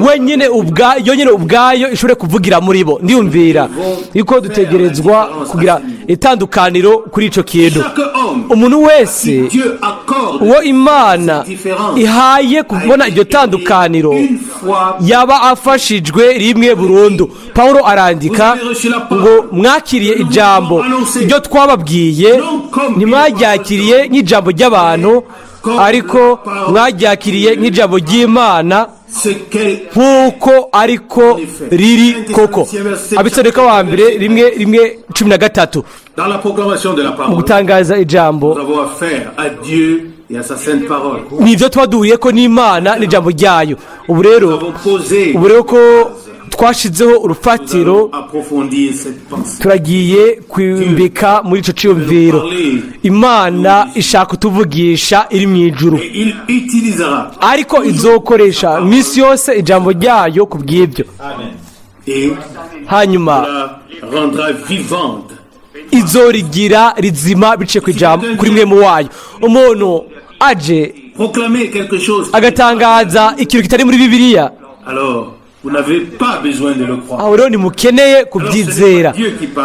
wenyine ubwa yonyine ubwayo ishobore kuvugira muri bo. Ndiyumvira yuko dutegerezwa kugira itandukaniro kuri ico kintu. Chaque homme Umuntu wese Dieu accorde uwo Imana ihaye kubona iryo tandukaniro une fois yaba afashijwe rimwe burundu. Paulo arandika ngo: "Mwakiriye ijambo ryo twababwiye, ntimwaryakiriye nk'ijambo ry'abantu, ariko mwaryakiriye nk'ijambo ry'Imana ce qu'elle nk'uko ariko riri koko." Abatesalonike wa mbere 1:1:13. Dans la proclamation de la Mu parole, gutangaza ijambo, nous avons affaire à Dieu et à sa sainte parole. Nibyo tuba duhuye ko n'Imana n'ijambo ryayo. Ubu rero Nous avons posé, ubu rero ko twashizeho urufatiro, nous allons approfondir cette pensée. Turagiye kwimbika muri ico ciyumviro. Imana ishaka kutuvugisha iri mu ijuru, Et il utilisera ariko izokoresha iminsi yose ijambo ryayo ku bw'ibyo, et hanyuma la rendra vivante. Izorigira rizima biciye ku ijambo, kuri Mpwemu wayo. Umuntu aje Proclamer quelque chose, agatangaza ikintu kitari muri Bibiliya, alors vous n'avez pas besoin de le croire. Aho rero ntimukeneye kubyizera.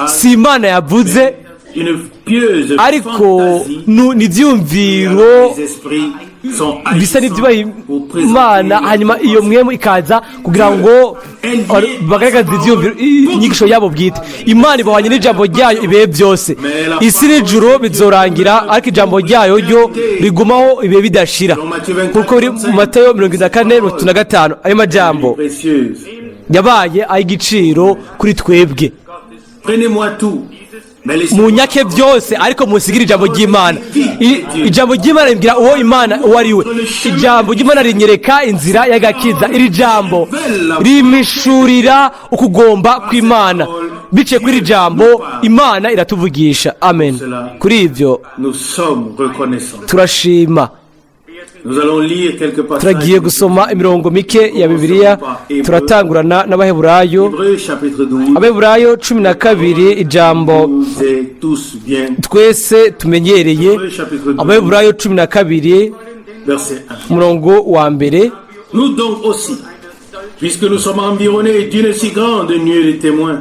Si Imana yavuze, Une pieuse Ariko fantaisie. ni ibyiyumviro Les esprits sont bisa agissants n'ibyubaha pour présenter Imana, hanyuma iyo mwemu ikaza kugira ngo bagaragaze ibyiyumviro, inyigisho yabo bwite. Imana ibahwanye n'ijambo ryayo ibihe byose. Isi n'ijuru bizorangira, ariko ijambo ryayo ryo rigumaho ibihe bidashira, kuko biri mu Matayo 44:35. Ayo majambo précieuse. yabaye ay'igiciro kuri twebwe. Prenez-moi tout, mais laissez Munyake byose, ariko musigire ijambo ry'Imana. Ijambo ry'Imana rimbwira uwo Imana uwo ari we. Ijambo ry'Imana rinyereka inzira y'agakiza. Iri jambo rimishurira ukugomba kw'Imana. Biciye kuri iri jambo, Imana iratuvugisha. Amen. Kuri ibyo Nous sommes reconnaissants. turashima. Nous allons lire quelques passages. Turagiye gusoma imirongo mike ya Bibiliya. Turatangurana n'Abaheburayo. Hébreux chapitre 12. Abaheburayo 12, ijambo Nous est tous bien. twese tumenyereye. Hébreux chapitre 12, Abaheburayo 12, verset 1. umurongo wa mbere. Nous donc aussi, puisque nous sommes environnés d'une si grande nuée de témoins.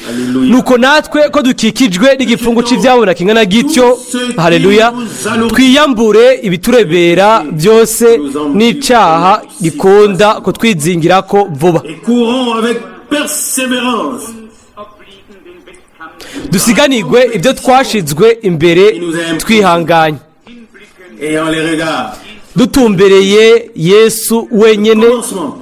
Alléluia. Nuko natwe ko dukikijwe n'igifungu cy'ibyabona kingana gityo, haleluya, twiyambure ibiturebera byose n'icyaha gikunda kutwizingira ko vuba. Et courons avec persévérance obliegenden Wettkampf Dusiganirwe ibyo twashizwe imbere twihanganye, ayant les regards dutumbereye Yesu wenyine, commencement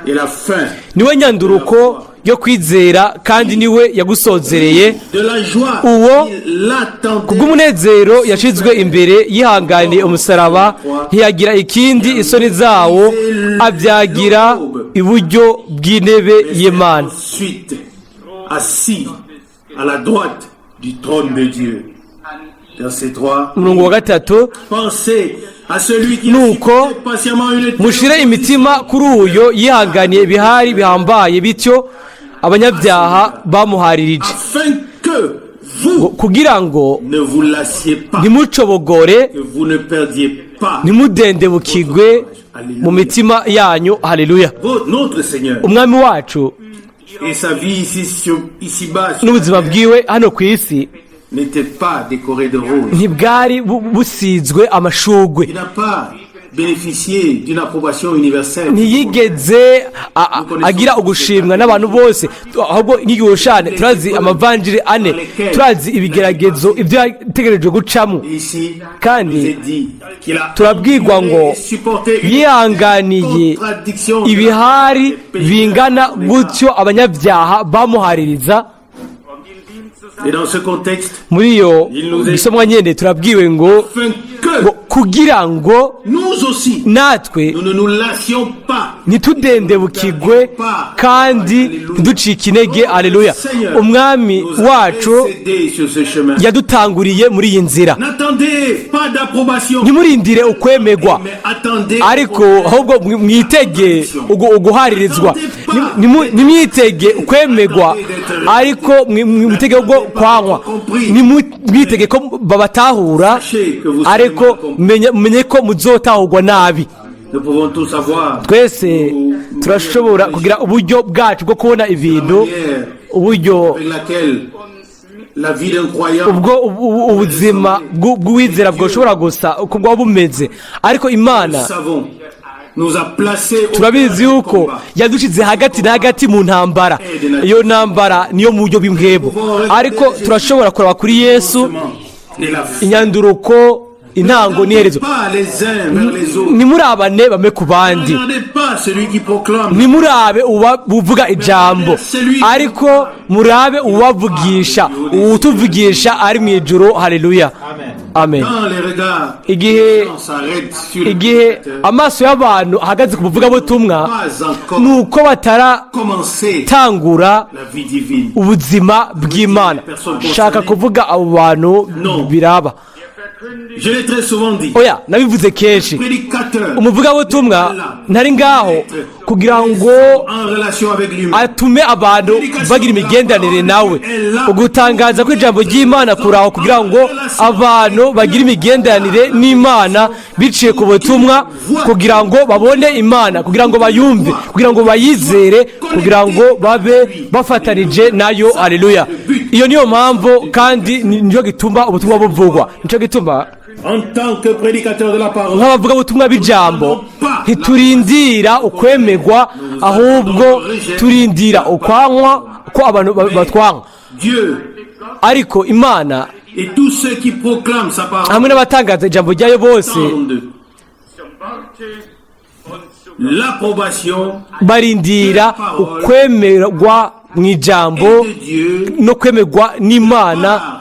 et la fin niwe nyanduruko yo kwizera kandi niwe yagusozereye. de la joie Uwo qui l'attendait. Kubw'umunezero yashizwe imbere yihanganiye umusaraba, ntiyagira ikindi isoni zawo, abyagira iburyo bw'intebe y'Imana. Ensuite, assis à la droite du trône de Dieu. Verset 3. Umurongo wa gatatu. Pensez à celui qui a Nuko, supporté patiemment une telle mushire imitima kuri uyo yihanganiye ibihari bihambaye bityo abanyabyaha bamuharirije, afin que vous kugira ngo ne vous lassiez pas, ntimucobogore, que vous ne perdiez pas ntimudendebukigwe mu mitima yanyu. Haleluya. Notre Seigneur Umwami wacu et sa vie ici sur, ici-bas sur n'ubuzima bwiwe hano ku isi n'était pas décorée de roses. ntibwari busizwe amashugwe. Il n'a pas bénéficié d'une approbation universelle. Ntiyigeze agira ugushimwa n'abantu bose. Ahubwo nk'igihushane, turazi amavanjiri ane, turazi ibigeragezo ibyo yategerejwe gucamo. Ici, Kandi il nous est dit qu'il a turabwirwa ngo supporté une yihanganiye contradiction ibihari bingana gutyo abanyabyaha bamuhaririza. Et dans ce contexte, Muri iyo gisomwa nyene turabwiwe ngo afin que ngo kugira ngo nous aussi, natwe nous ne nous lassions pas. ntitudendebukigwe kandi ntiducike intege. Aleluya. Umwami Nous a wacu précédés sur ce chemin. yadutanguriye muri iyi nzira. N'attendez pas d'approbation, Ntimurindire ukwemegwa, mais attendez ariko ahubwo mwitege uguharirizwa. Nimwitege ukwemegwa, ariko mwitege ubwo kwankwa. Nimwitege ko babatahura, ariko mumenye ko muzotahurwa nabi. Nous pouvons tous avoir Twese turashobora kugira uburyo bwacu bwo kubona ibintu, uburyo avec laquelle la vie d'un croyant ubwo ubuzima bw'uwizera bwoshobora gusa uko bwaba bumeze, ariko Imana, savons nous a placés au turabizi cœur du yuko combat. yadushyize hagati na hagati mu ntambara. Iyo ntambara niyo mu buryo bw'imbwebo, ariko turashobora kureba kuri Yesu, Et la fin. inyanduruko, intango n'iherezo. Pas les uns vers les autres. Ntimurabane bamwe ku bandi. Ne regardez pas celui qui proclame. Ntimurabe uba uvuga ijambo, ariko murabe uwavugisha, uwutuvugisha ari mu ijuru. Haleluya, amen. Quand les regards Igihe s'arrêtent sur le igihe prédicateur, amaso y'abantu ahagaze ku muvugabutumwa, pas encore ni uko commencé bataratangura la vie divine. ubuzima bw'Imana. Shaka kuvuga abo bantu biraba. Je l'ai très souvent dit. Oya, nabivuze kenshi. Prédicateur Umuvugabutumwa ntari ngaho Kugira ngo en relation avec lui-même. Atume abantu bagira imigenderanire nawe. Ugutangaza ko ijambo ry'Imana kuraho kugira ngo abantu bagire imigenderanire n'Imana biciye ku butumwa, kugira ngo babone Imana, kugira ngo bayumve, kugira ngo bayizere, kugira ngo babe bafatanije nayo. Aleluya! Iyo niyo mpamvu kandi niyo gituma ubutumwa buvugwa, nicyo gituma En tant que prédicateur de la parole, nk'abavuga ubutumwa bw'ijambo ntiturindira ukwemegwa, ahubwo turindira ukwankwa, ko abantu batwanka. Dieu Ariko Imana et tous ceux qui proclament sa parole hamwe n'abatangaza ijambo ryayo bose attendent zum Worte und zu l'approbation barindira ukwemerwa mu ijambo de Dieu no kwemerwa n'Imana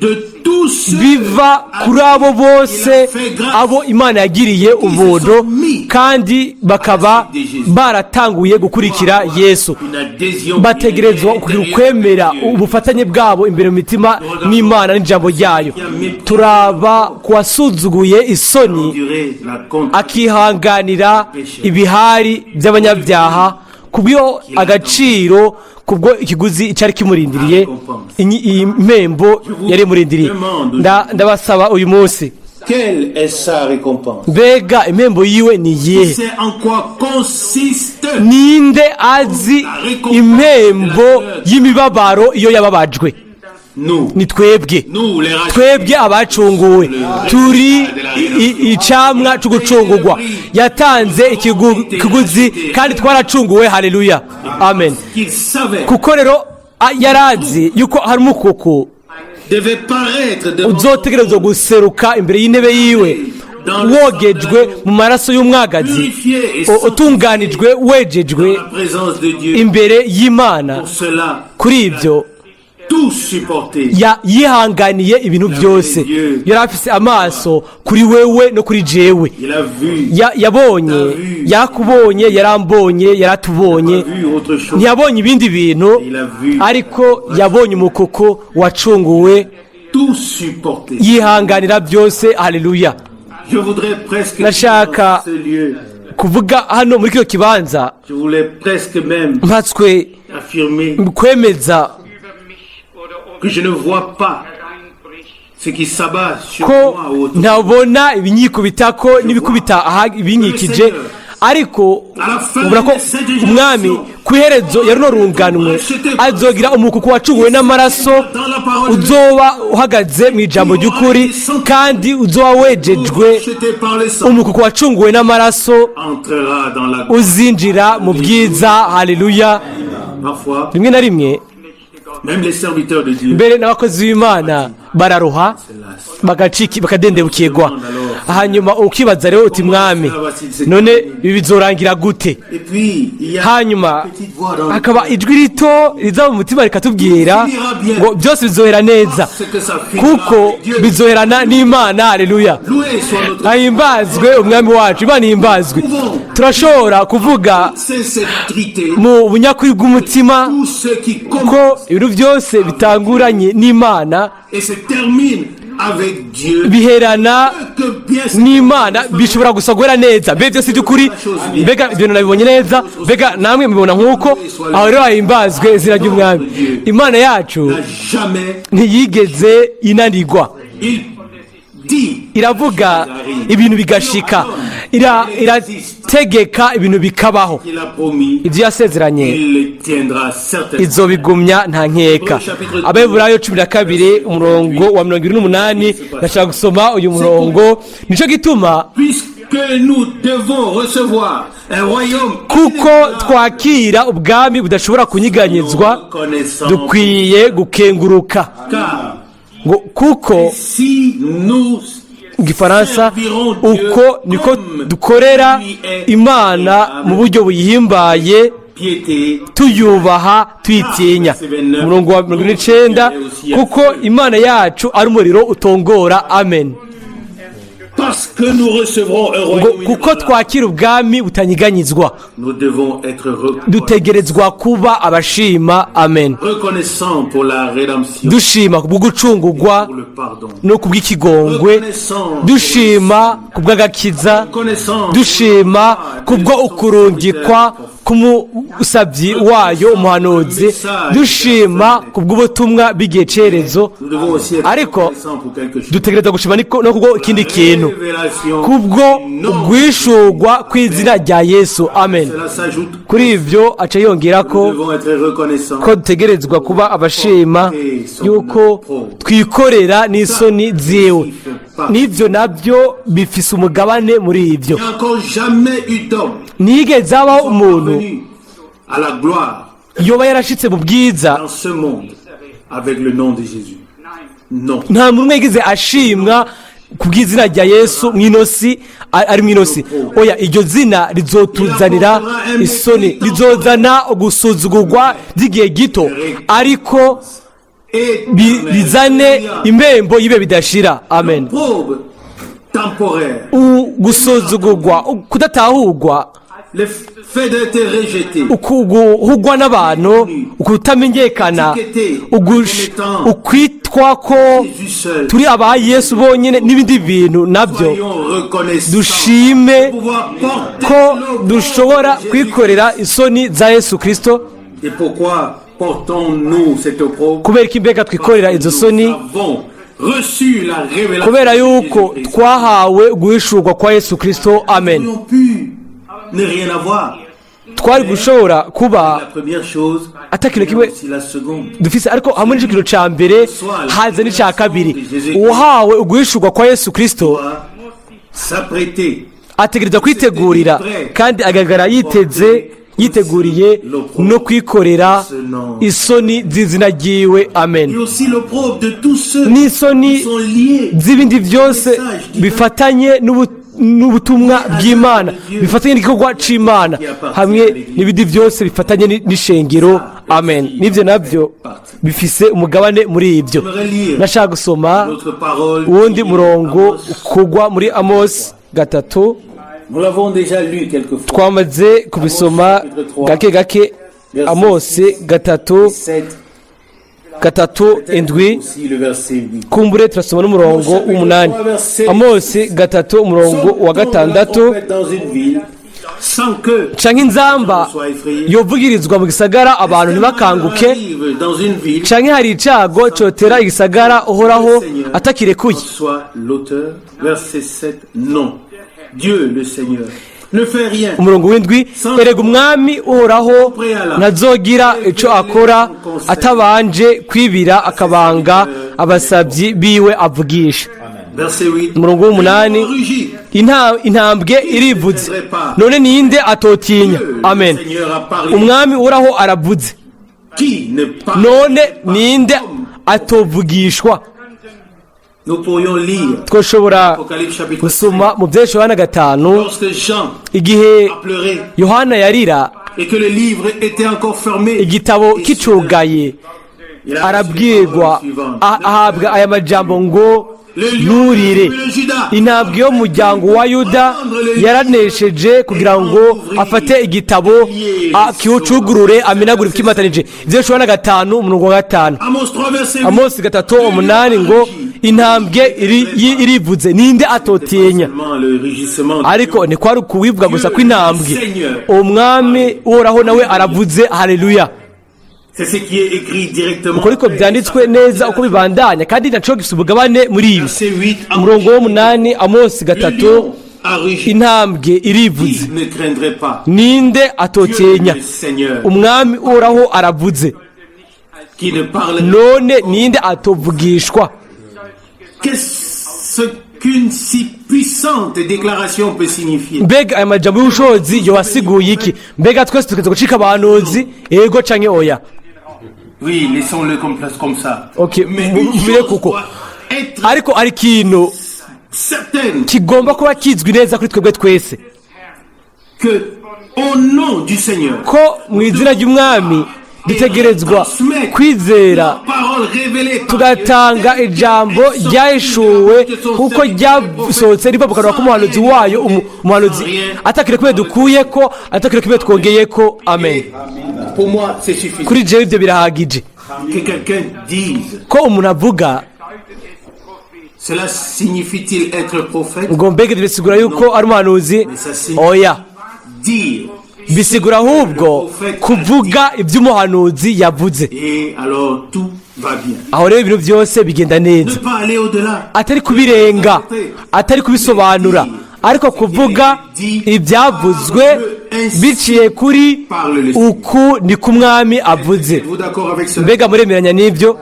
de tous ceux biva kuri abo bose abo Imana yagiriye ubuntu kandi bakaba baratanguye gukurikira Yesu. Une adhésion Bategerezwa kugira ukwemera, ubufatanye bwabo imbere mu mitima n'Imana n'ijambo ryayo. Turaba ku wasuzuguye isoni, endurer la contre akihanganira ibihari by'abanyabyaha kubwo agaciro, kubwo ikiguzi cyari kimurindiriye, iyi mpembo yari imurindiriye. Ndabasaba uyu munsi: Quelle est sa récompense? Mbega impembo yiwe ni iyihe? C'est en quoi consiste Ninde azi impembo y'imibabaro iyo yababajwe? Nous, Ni twebwe, nous les rachetés, twebwe abacunguwe, turi icamwa cyo gucungurwa. Yatanze ikiguzi kandi twaracunguwe. Haleluya, amen. qu'il savait Kuko rero yarazi yuko hari umukuku devait paraître devant uzotegerezwa guseruka imbere y'intebe yiwe, wogejwe mu maraso y'umwagazi, purifié et utunganijwe, wejejwe la présence de Dieu. imbere y'Imana. Pour cela, Kuri ibyo tout supporté. Yihanganiye ibintu byose. Yari afise amaso kuri wewe no kuri jewe. Il a vu, Yabonye, yakubonye, yarambonye, yaratubonye. vu autre chose. Ntiyabonye ibindi bintu, ariko yabonye umukuku wacunguwe. Tout supporté. Yihanganira byose. Haleluya! Je voudrais presque Nashaka dans ce lieu, kuvuga hano muri kino kibanza, je voulais presque même mpatswe affirmer kwemeza über mich oder um que je ne vois pas hereinbricht. Ce qui s'abat sur ko moi ou autour. ntabona ibinyikubitako n'ibikubita aha ibinkikije, ariko ubona ko Umwami ku iherezo ya runo runganwe azogira umukuku wacunguwe n'amaraso, uzoba uhagaze mu ijambo ry'ukuri kandi uzoba wejejwe. Racheté par le sang Umukuku wacunguwe n'amaraso entrera dans la uzinjira mu bwiza. Haleluya! Parfois, Rimwe na rimwe, même les serviteurs de Dieu mbere n'abakozi b'Imana bararuha, bagacika, bakadendebukirwa. Hanyuma ukibaza rero uti: "Mwami, none ibi bizorangira gute?" Et puis, il y a Hanyuma une petite voix dans le hakaba ijwi rito riza mu mutima rikatubwira ngo byose bizohera neza, kuko bizoherana n'Imana. Haleluya! Loué soit notre Ahimbazwe Umwami wacu! Imana ihimbazwe! Turashobora kuvuga sincérité. mu bunyakuri bw'umutima Tout ce qui ko commence ibintu byose bitanguranye n'Imana et se termine avec Dieu. biherana Que bien n'Imana, bishobora gusa guhera neza. Mbega byose by'ukuri, mbega ibintu nabibonye neza, mbega namwe mubibona nk'uko? Aho rero hahimbazwe izina ry'Umwami. Imana yacu n'a jamais ntiyigeze inanirwa. Il dit Iravuga ibintu bigashika, irategeka ibintu bikabaho. qu'il a promis, Ibyo yasezeranye il le tiendra certainement. izobigumya nta nkeka. Abaheburayo 12, umurongo wa 28. Ndashaka gusoma uyu murongo. Nicyo gituma, Puisque nous devons recevoir un royaume kuko twakira ubwami budashobora kunyiganyizwa, reconnaissant, dukwiye gukenguruka, car ngo kuko si nous mu Gifaransa, uko niko dukorera Imana mu buryo buyihimbaye, piété tuyubaha, tuyitinya. Umurongo wa 49, kuko Imana yacu ari umuriro utongora. Amen. Parce que nous recevrons un Ngo royaume kuko inébranlable, twakira ubwami butanyiganyizwa, nous devons être dutegerezwa kuba abashima. Amen. reconnaissants pour la rédemption, Dushima kubwo gucungurwa pour le pardon. no kubw'ikigongwe, dushima kubw'agakiza, Reconnaissants dushima kubwo ukurungikwa k'umusabyi wayo umuhanuzi, dushima kubw'ubutumwa bw'igihe cerezo. Nous devons aussi être Ariko reconnaissants pour quelque chose. dutegerezwa gushima no kubwo ikindi kintu, Révélation kubwo du nom. ugwishurwa kw'izina rya Yesu. Amen. Cela s'ajoute. Kuri ivyo aca yongera ko Nous devons être reconnaissants ko dutegerezwa kuba abashima yuko twikorera n'isoni ziwe. N'ibyo nabyo bifise umugabane muri ibyo. Il n'y a encore jamais eu d'homme Ntiyigeze habaho umuntu parvenu à la gloire yoba yarashitse mu bwiza dans ce monde avec le nom de Jésus. Non. Nta muntu umwe yagize ashimwa ku bw'izina rya Yesu mw'inosi ari mw'inosi. Oya, iryo zina rizotuzanira isoni, rizozana gusuzugurwa by'igihe gito, ariko Et bizane impembo y'ibe bidashira. Amen. Probe temporaire, Gusuzugurwa, kudatahurwa, le fait d'être rejeté, ukuguhugwa n'abantu, ukutamenyekana, ukwitwa ko Jésus seul. turi aba Yesu bonyine n'ibindi bintu nabyo. Soyons reconnaissants Dushime de pouvoir porter ko l'opprobre dushobora de Jésus. kwikorera isoni za Yesu Kirisito. Et pourquoi portons-nous cette opprobre? Kubera ko imbega twikorera izo soni? Nous avons reçu la révélation Kubera de yuko Jésus-Christ. twahawe guhishurwa kwa Yesu Kirisito. Amen. Nous aurions pu ne rien avoir. Twari gushobora kuba La première chose, atakintu kimwe aussi la seconde. dufise, ariko hamwe n'ico kintu ca mbere haza n'ica kabiri. Uhawe uguhishurwa kwa Yesu Kirisito Doit s'apprêter ategereza kwitegurira kandi agaragara yiteze, yiteguriye no kwikorera isoni z'izina ryiwe. Amen. et aussi l'opprobre de tous ceux N'isoni qui sont liés z'ibindi byose bifatanye n'ubutumwa bw'Imana, bifatanye n'igikorwa c'Imana, hamwe n'ibindi byose bifatanye n'ishengero. Amen. N'ibyo nabyo bifise umugabane muri ibyo. Nashaka gusoma notre parole. uwundi murongo kugwa muri Amos 3. Nous l'avons déjà lu quelques fois. Twamaze kubisoma gake gake. Amosi 3, 7, 3, 7. aussi le verset 8. Kumbure turasoma n'umurongo w'8. Amosi 3, umurongo wa 6. Trompette dans une ville sans que Canke inzamba soit effrayé. yovugirizwa mu gisagara abantu ntibakanguke? Arrive dans une ville Canke hari icago cotera igisagara Uhoraho atakirekuye? soit l'auteur. Verset 7. Non. Dieu le Seigneur ne fait rien. Umurongo w'7: erega Umwami Uhoraho ntazogira ico akora atabanje kwibira akabanga abasabyi biwe avugisha. Verset 8. Umurongo w'8: Rugit. Intambwe irivuze, none ninde atotinya? Dieu, Amen. le Seigneur a parlé. Umwami Uhoraho aravuze, Qui ne parle none ninde atovugishwa? Nous pourrions lire Twoshobora Apocalypse chapitre 5. gusoma mu byinshi Yohana 5. Lorsque Jean Igihe a pleuré Yohana yarira, et que le livre était encore fermé, igitabo kicugaye, il a reçu les arabwirwa, paroles suivantes. ahabwa aya majambo ngo: "Nturire, intambwe yo mu muryango wa Yuda yaranesheje kugira ngo afate igitabo, akiwucugurure, amenagure ibikimatanije." Ibyo Yohana 5, umurongo wa 5. Amos 3, verset 8. Amosi 3, 8 ngo: "Intambwe irivuze, ninde atotinya?" Seulement le rugissement de Ariko ntikwari ukuwivuga gusa kw'intambwe, Umwami Uhoraho nawe aravuze. Haleluya! C'est ce qui est écrit directement. Uko ariko byanditswe neza uko bibandanya, kandi naco gifite umugabane muri ibi. Verset 8. Umurongo w'8, Amosi Le 3: lion a rugi. "Intambwe irivuze, Qui ne craindrait pas? ninde Dieu, atotinya? le Seigneur, Umwami Uhoraho aravuze, qui ne parle. none ninde atovugishwa?" Qu'est-ce qu'une si puissante déclaration peut signifier? Mbega aya majambo y'ubushobozi yobasiguye iki? Mbega twese tukaza gucika abahanuzi, yego canke oya? Oui, laissons-le comme ça. Ok, Mais vous- une vous voulez chose kuko. doit être Ariko hari ikintu certaine, kigomba kuba kizwi neza kuri twebwe twese, que au nom du Seigneur, ko mu izina ry'Umwami Dutegerezwa kwizera, Parole révélée par tugatanga ijambo ryahishuwe kuko ryasohotse riva mu kanwa k'umuhanuzi wayo, umuhanuzi atakire kimwe dukuye ko, atakire kimwe twongeye ko. Amen. Pour moi, c'est suffisant. Kuri jewe ibyo birahagije. Que quelqu'un dise, Ko umuntu avuga cela signifie-t-il être prophète? ngo mbega ibyo bisigura yuko ari umuhanuzi? Oya. Dire. Bisigura ahubwo kuvuga ibyo umuhanuzi yavuze. Et alors tout va bien. Aho rero ibintu byose bigenda neza. Ne pas aller au-delà. Atari kubirenga, atari kubisobanura, ariko kuvuga ibyavuzwe biciye kuri "uku ni ko umwami avuze". Êtes-vous d'accord avec cela? Mbega muremeranya n'ibyo?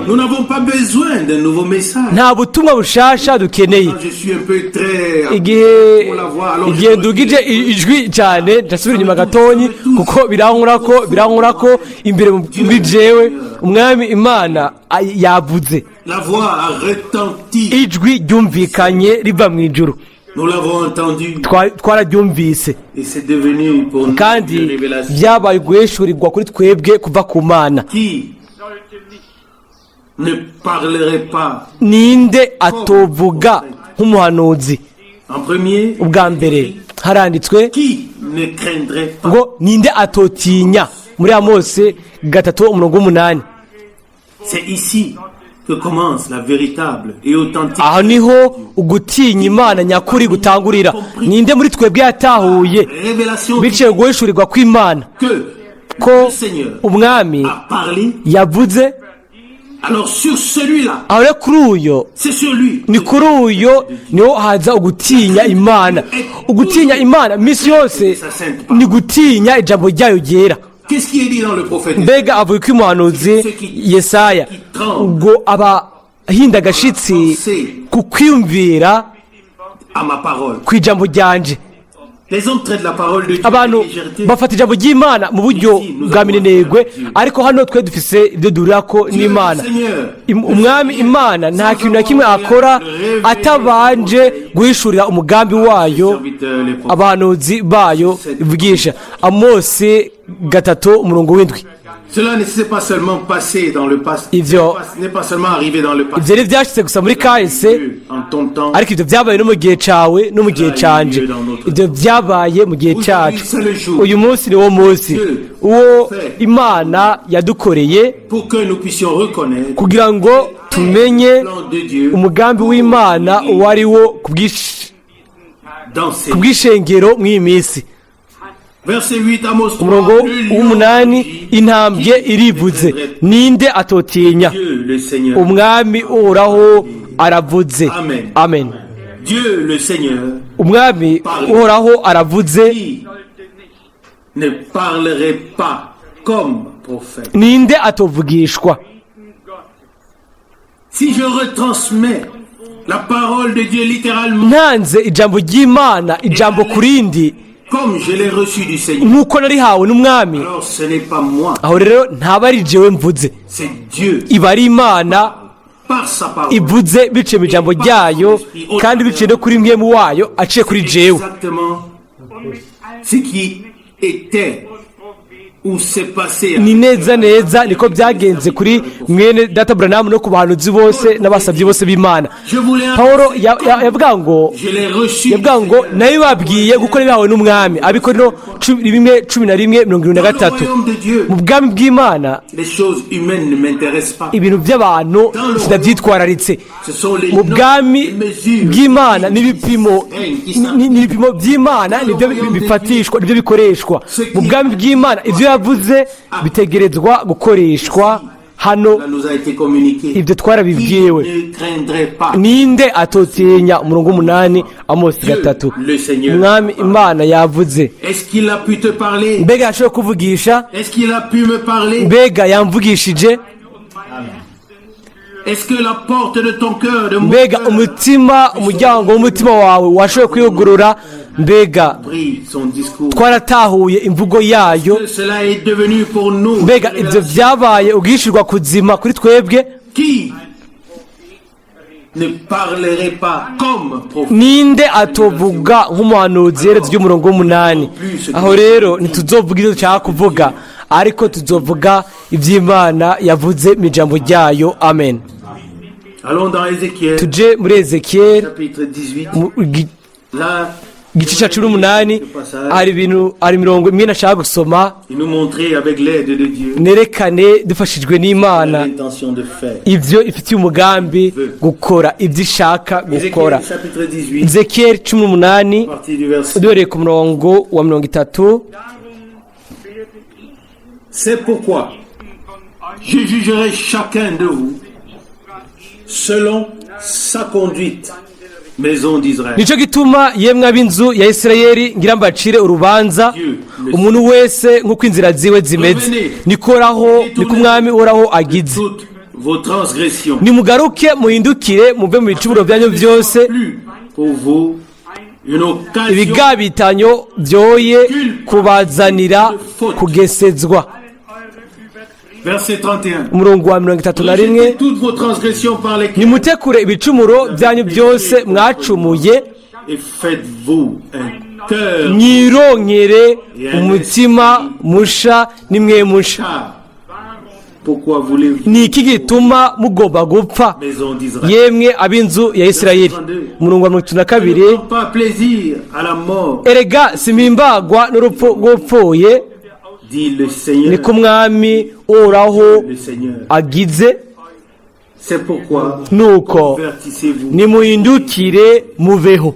Nous n'avons pas besoin d'un nouveau message. Nta butumwa bushasha dukeneye. Je suis un peu très Igihe pour la voix, alors igihe ndugije ijwi cyane, ndasubira inyuma gatonyi kuko birankura ko imbere muri jewe. Umwami Imana yavuze. La voix a retenti. Ijwi ryumvikanye riva mu ijuru. Nous l'avons entendu Twararyumvise. et c'est devenu pour nous Kandi une révélation. byabaye guhishurirwa kuri twebwe kuva ku Mana. Qui ne parlerait pas Ninde atovuga nk'umuhanuzi? en premier? Ubwa mbere haranditswe Qui ne craindrait pas? ngo ninde atotinya, muri Amose 3 umurongo w'8. C'est ici que commence la véritable et authentique Aho niho ugutinya Imana nyakuri gutangurira. Ninde muri twebwe yatahuye révélation biciye guhishurirwa kw'Imana que ko le Seigneur umwami a parlé? yavuze? Alors sur celui-là, Aho rero kuri uyo, c'est sur lui. ni kuri uyo niho haza ugutinya Imana. Ugutinya Imana minsi yose ni gutinya ijambo ryayo ryera. Qu'est-ce qui est dit dans le prophète? Mbega avuga ko umuhanuzi Yesaya ngo abahinda agashitsi ku kwiyumvira À ma parole. ku ijambo ryanje. Les hommes traitent la parole de Dieu Abantu avec légèreté. bafata ijambo ry'Imana mu buryo bwa minenegwe, ariko hano twe dufise ibyo duhurira ko n'Imana. Seigneur, Umwami Imana nta kintu na kimwe akora atabanje guhishurira umugambi wayo serviteurs, les prophètes. abahanuzi bayo ivugisha. Amosi 3 umurongo w'7. Cela ne s'est pas seulement passé dans le passé, n'est pas seulement arrivé dans le passé. Ibyo ntibyashitse gusa muri kahise, En ton temps, ariko ibyo byabaye no mu gihe cawe no mu gihe canje. Ibyo byabaye mu gihe cacu. Uyu munsi ni wo munsi uwo Imana yadukoreye pour que nous puissions reconnaître kugira ngo tumenye le plan de Dieu umugambi w'Imana uwo ari wo dans ces ku bw'ishengero mw'iyi minsi. Verset 8, Amos 3, Umurongo le lion w'8: rugit, intambwe irivuze, ninde atotinya? Dieu le Seigneur. Umwami Uhoraho aravuze. Amen. Amen. Dieu le Seigneur Umwami Uhoraho aravuze. qui ne parlerait pas comme prophète? Ninde atovugishwa? Si je retransmets la parole de Dieu littéralement Ntanze ijambo ry'Imana ijambo ku rindi comme je l'ai reçu du Seigneur, nk'uko narihawe n'umwami, alors ce n'est pas moi, aho rero ntaba ari jewe mvuze, c'est Dieu iba ari Imana par sa parole. ivuze biciye mu ijambo ryayo kandi biciye no kuri mpwemu wayo aciye kuri jewe. Exactement ce qui était ou s'est passé. Ni neza neza niko byagenze kuri mwene data Buranamu no ku bahanuzi bose n'abasabyi bose b'Imana. Je voulais Paul yavuga ngo je l'ai reçu. yavuga ngo nayo babwiye gukora ibihawe n'umwami, Abikorino 1 11 73. Dans le royaume de Dieu, Mu bwami bw'Imana, les choses humaines ne m'intéressent pas. ibintu by'abantu sinabyitwararitse. Ce sont les Mu normes, bwami les mesures bw'Imana n'ibipimo n'ibipimo by'Imana nibyo bifatishwa, nibyo bikoreshwa mu bwami bw'Imana. Ibyo yavuze bitegerezwa gukoreshwa hano. Cela nous a été communiqué. Ibyo twarabibwiwe. Qui ne craindrait pas Ninde atotinya? Umurongo w'8, Amosi 3. le Seigneur? Umwami Imana yavuze. Est-ce qu'il a pu te parler? Mbega yashoboye kuvugisha? Est-ce qu'il a pu me parler? Mbega yamvugishije? Est-ce que la porte de ton cœur, de mon Mbega cœur, umutima, umuryango w'umutima wawe washoboye kwiyugurura? Mbega pris son discours? twaratahuye imvugo yayo? Que cela est devenu pour nous Mbega ibyo byabaye ubwishyurwa kuzima kuri twebwe? Qui ne parlerait pas comme prophète? Ninde atovuga nk'umuhanuzi? Iherezo ry'umurongo w'8. Aho rero ntituzovuga ibyo dushaka kuvuga, Ariko tuzovuga iby'Imana yavuze mu ijambo ryayo. Amen. Allons dans Ézéchiel, Tuje muri Ezekiyeli chapitre 18. mu Là, gice cya 18, hari ibintu, hari imirongo imwe nashaka gusoma il nous montrer avec l'aide de Dieu nerekane dufashijwe n'Imana l'intention de faire. ibyo ifitiye umugambi gukora, ibyo ishaka gukora. Ézéchiel chapitre 18, Ezekiyeli 18, à partir du verset. duhereye ku murongo wa 30. C'est pourquoi je jugerai chacun de vous selon sa conduite, maison d'Israël. Nicyo gituma, yemwe ab'inzu ya Isirayeli, ngira mbacire urubanza umuntu wese nk'uko inzira ziwe zimeze, nikoraho, niko Umwami Uhoraho agize. Toutes vos transgressions. Nimugaruke, muhindukire, muve mu bicumuro byanyu byose, Plus pour vous une occasion ibigabitanyo byoye kubazanira kugesezwa. Verset 31. Umurongo wa 31. Rejetez toutes vos transgressions par lesquelles Nimutekure ibicumuro byanyu byose mwacumuye, et faites-vous un cœur mwironkere umutima musha nimwe musha. Car pourquoi voulez-vous, Ni iki gituma mugomba gupfa, maison d'Israël? yemwe ab'inzu ya Isirayeli? Umurongo wa 32. Ne prends pas plaisir à la mort, Erega simpimbagwa n'urupfu rw'upfuye, dit le Seigneur. niko Umwami Uhoraho Le Seigneur. agize. C'est pourquoi Nuko convertissez-vous. nimuhindukire, muveho.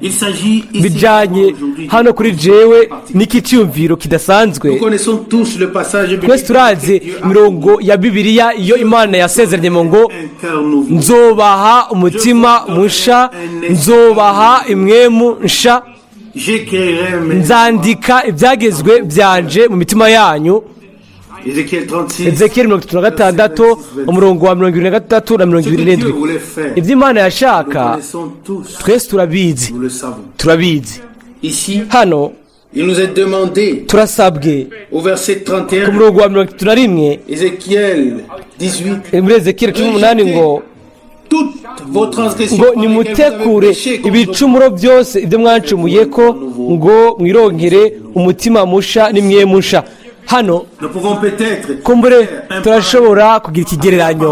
Il s'agit ici Bijanye aujourd'hui. hano kuri jewe n'iki cyiyumviro kidasanzwe. Nous connaissons tous le passage biblique. Twese turazi imirongo ya Bibiliya iyo Imana yasezeranye mu ngo: Un cœur nouveau. "Nzobaha umutima musha, nzobaha imwemu nsha, J'écrirai mes nzandika ibyagezwe byanje mu mitima yanyu." Ézéchiel 36. Ezekiyeli 36, umurongo wa 73 na mirongo Ce que ibiri Dieu n'indwi. voulait faire, Ibyo Imana nous yashaka, connaissons tous. twese turabizi. Nous le savons. Turabizi. Ici, Hano il nous est demandé turasabwe au verset ku 31, murongo wa 31, Ézéchiel 18, muri Ezekiyeli 18 ngo toutes vos transgressions ngo par lesquelles vous avez nimutekure péché contre ibicumuro byose ibyo mwancumuye ko, ngo mwironkere umutima musha nimwe musha. Hano Nous pouvons peut-être kumbure turashobora kugira ikigereranyo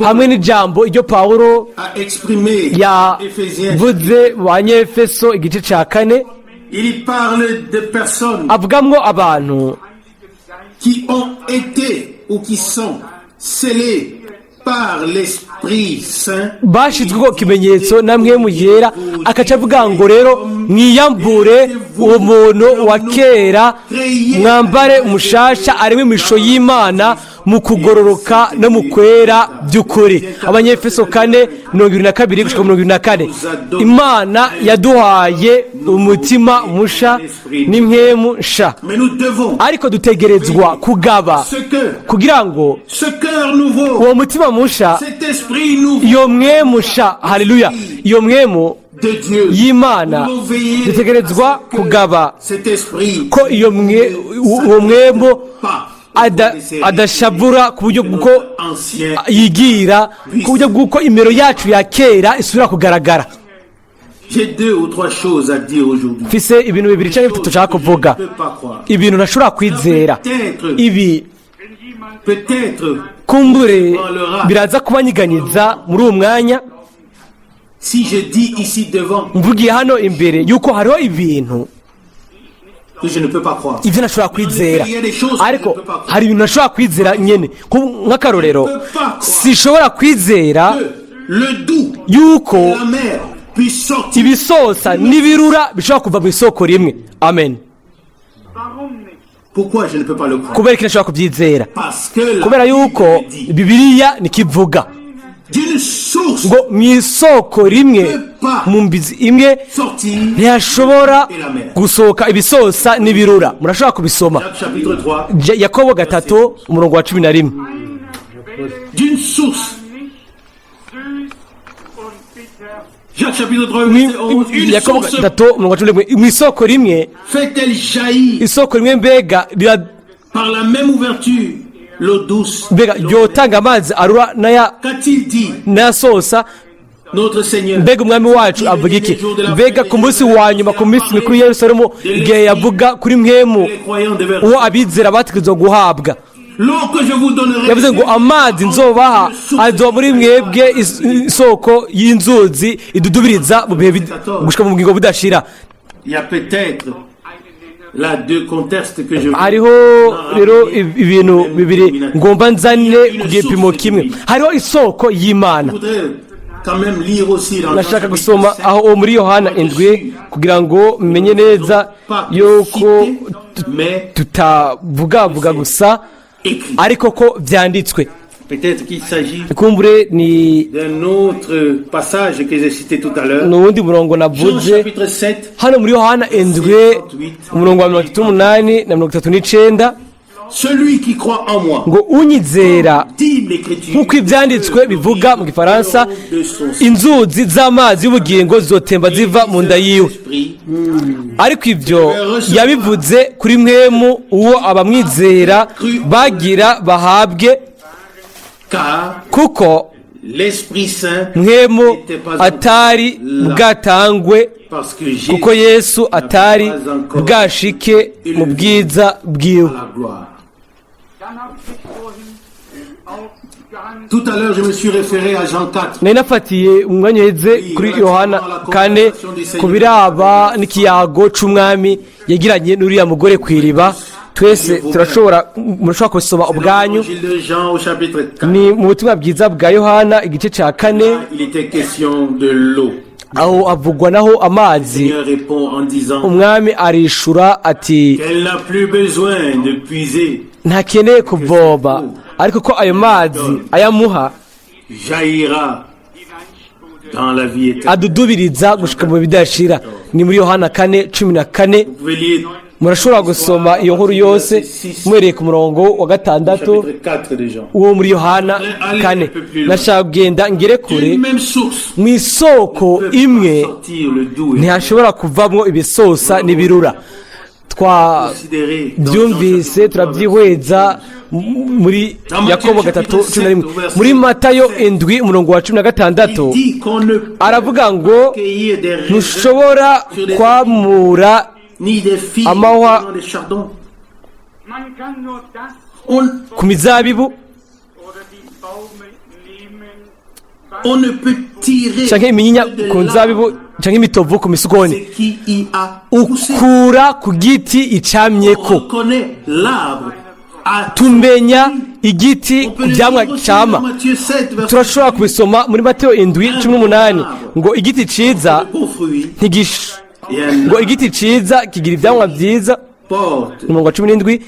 hamwe n'ijambo iryo Pawulo a exprimé Éphésiens. yavuze mu Banyefeso igice cya 4. Il y parle de personnes Avugamwo abantu qui ont été ou qui sont scellées par l'Esprit Saint. Bashyizweho ikimenyetso na Mpwemu Yera. Akaca avuga ngo rero mwiyambure uwo muntu wa kera, mwambare umushasha arimo imisho y'Imana mu kugororoka no mu kwera by'ukuri. Abanyefeso 4, 22 gushyika 24. Imana yaduhaye umutima musha n'impwemu nsha. Mais nous devons Ariko dutegerezwa kugaba ce que kugira ngo ce cœur nouveau, uwo mutima musha, cet esprit nouveau iyo mwemu sha, haleluya, iyo mwemu de Dieu, y'Imana, nous devons veiller dutegerezwa à ce que kugaba cet esprit ko iyo mwe uwo mwemu pas adashavura ku buryo bw'uko ancien. yigira, ku buryo bw'uko imero yacu ya kera isubira kugaragara. J'ai deux ou trois choses à dire aujourd'hui. Mfise ibintu bibiri cyangwa bitatu nshaka kuvuga, Je ne peux pas croire. ibintu ntashobora kwizera. Ibi Peut-être kumbure biraza kubanyiganyiza muri uwo mwanya si je dis ici devant mvugiye hano imbere yuko hariho ibintu que je ne peux pas croire. ibyo ntashobora kwizera. Ariko hari ibintu ntashobora kwizera nyine. Nk'akarorero, sishobora kwizera Que le doux yuko et l'amer puissent sortir ibisosa n'ibirura bishobora kuva mu isoko rimwe. Amen. Pourquoi je ne peux pas le croire? Kubera ko ntashobora kubyizera? Parce que la Kubera yuko Bible dit Bibiliya nikivuga d'une source ngo mu isoko rimwe, mu mbizi imwe, sortir ntihashobora gusohoka ibisosa n'ibirura. Murashobora kubisoma. Jacques chapitre 3 Yakobo 3, umurongo wa 11. D'une source, Jacques chapitre 3 verset 11, une Yakobo source 3, umurongo wa 11, mu isoko rimwe, fait-elle jaillir isoko rimwe mbega par la même ouverture l'eau douce mbega et l'eau ryotanga amazi arura n'aya amère? Qu'a-t-il dit? n'ayasosa? Notre Seigneur, Mbega umwami wacu avuga iki? Mbega ku munsi wa nyuma, ku minsi mikuru ya Yerusalemu, igihe yavuga kuri Mpwemu les croyants devaient uwo abizera bategerezwa guhabwa, L'eau que je vous donnerai yavuze ngo amazi nzobaha azoba muri mwebwe isoko y'inzuzi idudubiriza mu bihe gushika mu bugingo budashira. Il y a peut-être là deux contextes que je veux Hariho rero ibintu bibiri ngomba nzane ku gipimo kimwe. Hariho isoko y'Imana. Je voudrais quand même lire aussi dans Nashaka Jean gusoma chapitre 7, aho muri Yohana 7 kugira ngo menye neza pas yuko cité, mais tutavugavuga gusa, écrit. ariko ko byanditswe. Peut-être qu'il s'agit Kumbure ni d'un autre passage que j'ai cité tout à l'heure. ni uwundi murongo Jean navuze. chapitre 7, Hano muri Yohana 7, umurongo wa 38 na 39. Celui qui croit en moi, Ngo unyizera, dit l'Écriture, nk'uko ibyanditswe bivuga mu gifaransa, de son inzuzi z'amazi y'ubugingo zizotemba ziva mu nda yiwe. esprit, Ariko ibyo yabivuze kuri Mpwemu uwo abamwizera bagira bahabwe, car kuko l'Esprit Saint Mpwemu atari bwatangwe, parce que Jésus kuko Yesu atari bwashike mu bwiza bwiwe. à la gloire. Dann habe ich vorhin auf Johannes Tout à l'heure, je me suis référé à Jean 4. Nari nafatiye umwanya uheze kuri Yohana 4 ku biraba n'ikiyago c'umwami yagiranye n'uriya mugore ku iriba. Twese turashobora, murashobora kubisoma ubwanyu. L'évangile de Jean au chapitre 4. Ni mu butumwa bwiza bwa Yohana igice cya 4. Il était question de l'eau. Aho avugwa naho amazi. Le Seigneur répond en disant Umwami arishura ati qu'elle n'a plus besoin de puiser, ntakeneye kuvoma, ariko ko ayo mazi ayamuha jaillira dans la vie éternelle. adudubiriza gushika mu bidashira. Ni muri Yohana 4:14. Vous pouvez lire Murashobora gusoma iyo nkuru yose muhereye ku murongo wa 6 chapitre 4 de Jean. uwo muri Yohana 4. Nashaka kugenda ngere kure. D'une même source Mu isoko peut imwe pas sortir le doux et ntihashobora kuvamwo ibisosa n'ibirura. Twa considéré dans byumvise, Jean chapitre turabyihweza muri Yakobo 3:11. Muri Matayo 7, umurongo wa 16, Il dit qu'on ne peut aravuga ngo cueillir des raisins ntushobora kwamura ni des figues amahwa dans les chardons. Man kann nur das On, ku mizabibu oder die Baume nehmen, was on ne peut tirer canke iminyinya de ku nzabibu l'arbre canke imitovu ku misugoni. ce qui y a poussé. Ukura ku giti On icamyeko. reconnaît l'arbre à Tumenya igiti On ku peut le byamwa lire aussi cama. dans Matthieu 7, verset Turashobora kubisoma muri Mateo 7:18 ngo igiti ciza de bons fruits ntigish et un ngo igiti ciza kigira ivyamwa vyiza, porte umurongo wa 17,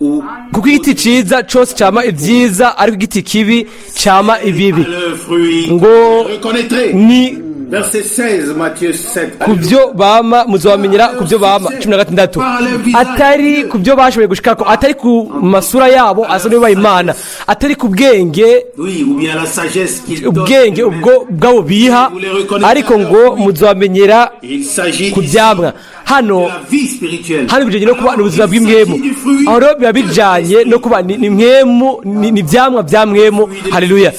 ou kuko igiti ciza cose cama ivyiza, ariko igiti kibi cama ibibi. le fruit. Ngo Reconnaîtrez. ni Verset 16, Matthieu 7. ku byo bama, muzobamenyera ku byo bama. 16, atari ku byo bashoboye gushikako, atari ku masura yabo asa n'ubaha Imana, atari ku bwenge, Oui, ou bien la sagesse qu'il donne. ubwenge ubwo bwabo biha, ariko ngo muzobamenyera Il s'agit ku ici byamwa. Hano de la vie spirituelle. hano bijanye no kuba ubuzima bw'impwemu. Aho rero biba bijanye no kuba ni mpwemu, ni ivyamwa bya Mpwemu. Haleluya!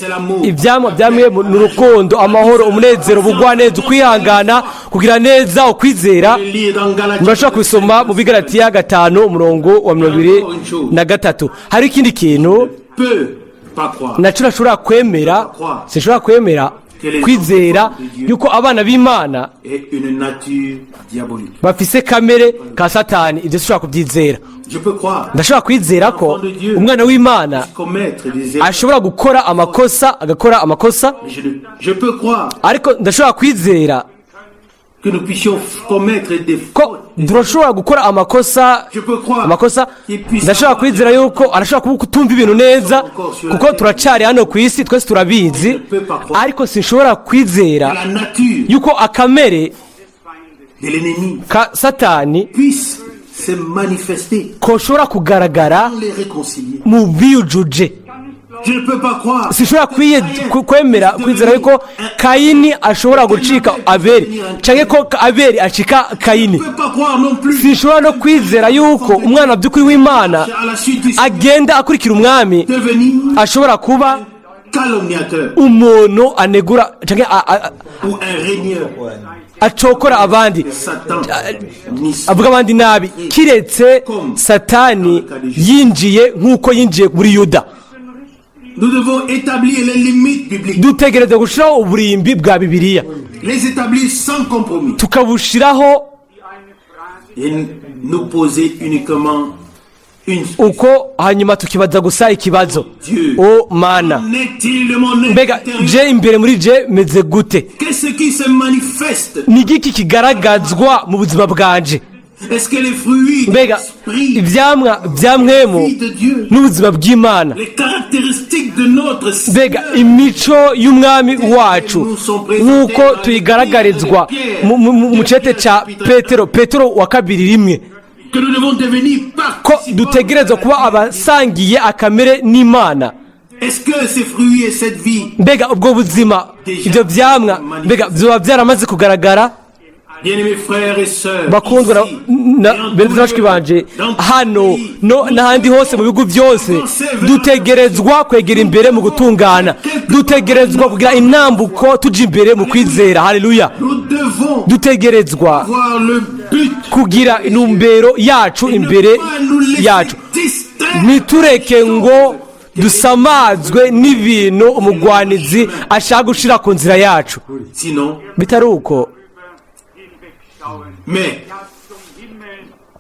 Ivyamwa bya Mpwemu ni urukundo, amahoro, umunezero, ubugwaneza, ukwihangana, kugira neza, ukwizera. Lire dans Galates. Murashobora kubisoma mu Bigaratiya 5, umurongo wa 23. Hari ikindi kintu Peut pas croire. nacyo nashobora kwemera, sinshobora kwemera kwizera yuko abana b'Imana Et une nature diabolique. bafise kamere ka Satani. Ibyo sinshobora kubyizera. Je peux croire Ndashobora kwizera ko umwana w'Imana commettre des erreurs. ashobora gukora amakosa, agakora amakosa. Mais je, ne- je peux croire Ariko ndashobora kwizera que nous puissions commettre des ko fautes. turashobora gukora amakosa, Je peux croire amakosa. qu'il puisse Ndashobora kwizera yuko arashobora kuba kutumva ibintu neza, kuko turacari hano ku isi, twese turabizi. Ariko sinshobora kwizera la nature yuko akamere de l'ennemi ka Satani puisse se manifester koshobora kugaragara sans les réconcilier. mu biyujuje. Je ne peux pas croire Sinshobora kwemera kwizera yuko Kayini ashobora gucika Abeli, canke ko Abeli acika Kayini. Je ne peux pas croire non plus Sinshobora no kwizera yuko umwana by'ukuri w'Imana à la suite du agenda akurikira umwami devenir ashobora kuba calomniateur Umuntu anegura canke ou un règneur. acokora abandi, Satan n'y avuga abandi nabi, kiretse Satani yinjiye nk'uko yinjiye muri Yuda. Nous devons établir les limites bibliques, Dutegereza gushiraho uburimbi bwa Bibiliya, les établir sans compromis tukabushiraho et nous poser uniquement une uko, hanyuma tukibaza gusa ikibazo: o Mana, Qu'en est-il de mon mbega intérieur? je imbere muri je meze gute? Qu'est-ce qui se manifeste? Ni igiki kigaragazwa mu buzima bwanje? Est-ce que les fruits de Mbega l'esprit, ivyamwa vya Mpwemu de Dieu, n'ubuzima bw'Imana, les caractéristiques de notre mbega Seigneur, imico y'Umwami wacu nk'uko tuyigaragarizwa mu cete ca Petero, Petero wa kabiri 1, que nous devons devenir ko participants dutegerezwa kuba abasangiye akamere n'Imana? Est-ce que ces fruits et cette vie, Mbega ubwo buzima, ibyo vyamwa, mbega vyoba byaramaze kugaragara? Bien-aimés frères et sœurs, Bakundwa ici, na bene bashiki banje, hano no n'ahandi hose mu bihugu byose, dutegerezwa kwegera imbere mu gutungana, dutegerezwa kugira intambuko tuja imbere mu kwizera. Haleluya! Nous devons Dutegerezwa voir le but kugira intumbero yacu et ne imbere pas nous laisser yacu. distraire. Ntitureke ngo dusamazwe n'ibintu umugwanizi ashaka gushira ku nzira yacu. Sinon, Bitari uko, mais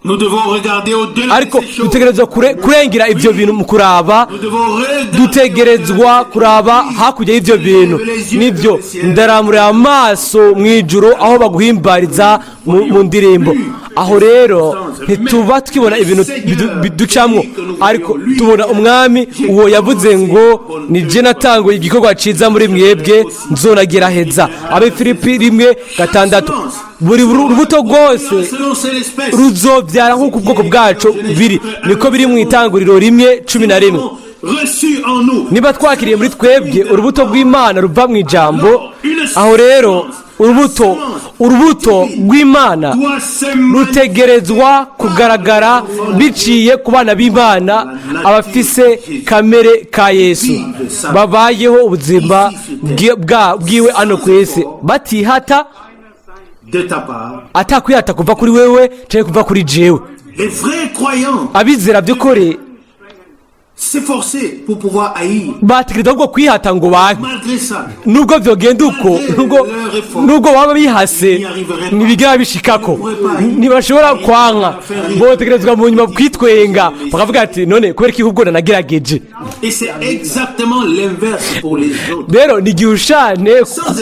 nous devons regarder au-delà ariko de ces choses. dutegerezwa kurengera ibyo bintu mu kuraba. Nous devons regarder Dutegerezwa kuraba hakurya y'ibyo bintu. Nibyo, ndaramurira amaso mu ijuru aho baguhimbariza mu ndirimbo. Aho rero ntituba twibona ibintu biducamwo, ariko tubona Umwami, uwo yavuze ngo: "Ni je natanguye igikorwa ciza muri mwebwe, nzonageraheza." Abe Filipi 1:6. Buri rubuto rwose selon cette espèce. ruzobyara nk'uko ubwoko bwacu biri. Niko biri mu Itanguriro 1:11. Reçu en nous. Niba twakiriye muri twebwe urubuto rw'Imana ruva mu ijambo, aho rero urubuto rw'Imana Doit se rutegerezwa kugaragara biciye ku bana b'Imana, abafise kamere ka Yesu, babayeho ubuzima bwiwe hano ku isi batihata, de ta part. atakwihata kuva kuri wewe cyangwa kuva kuri jewe. Les vrais croyants Abizera by'ukuri s'efforcer pour pouvoir haïr. bategereza ahubwo kwihata ngo banke. Malgré ça, Nubwo byogenda uko, nubwo baba bihase, ntibigera bishikako, ntibashobora kwanka. Botegerezwa mu nyuma kwitwenga, bakavuga ati: "None kubera ko ihubwo nagerageje." Et c'est exactement l'inverse pour les autres. Rero ni igihushane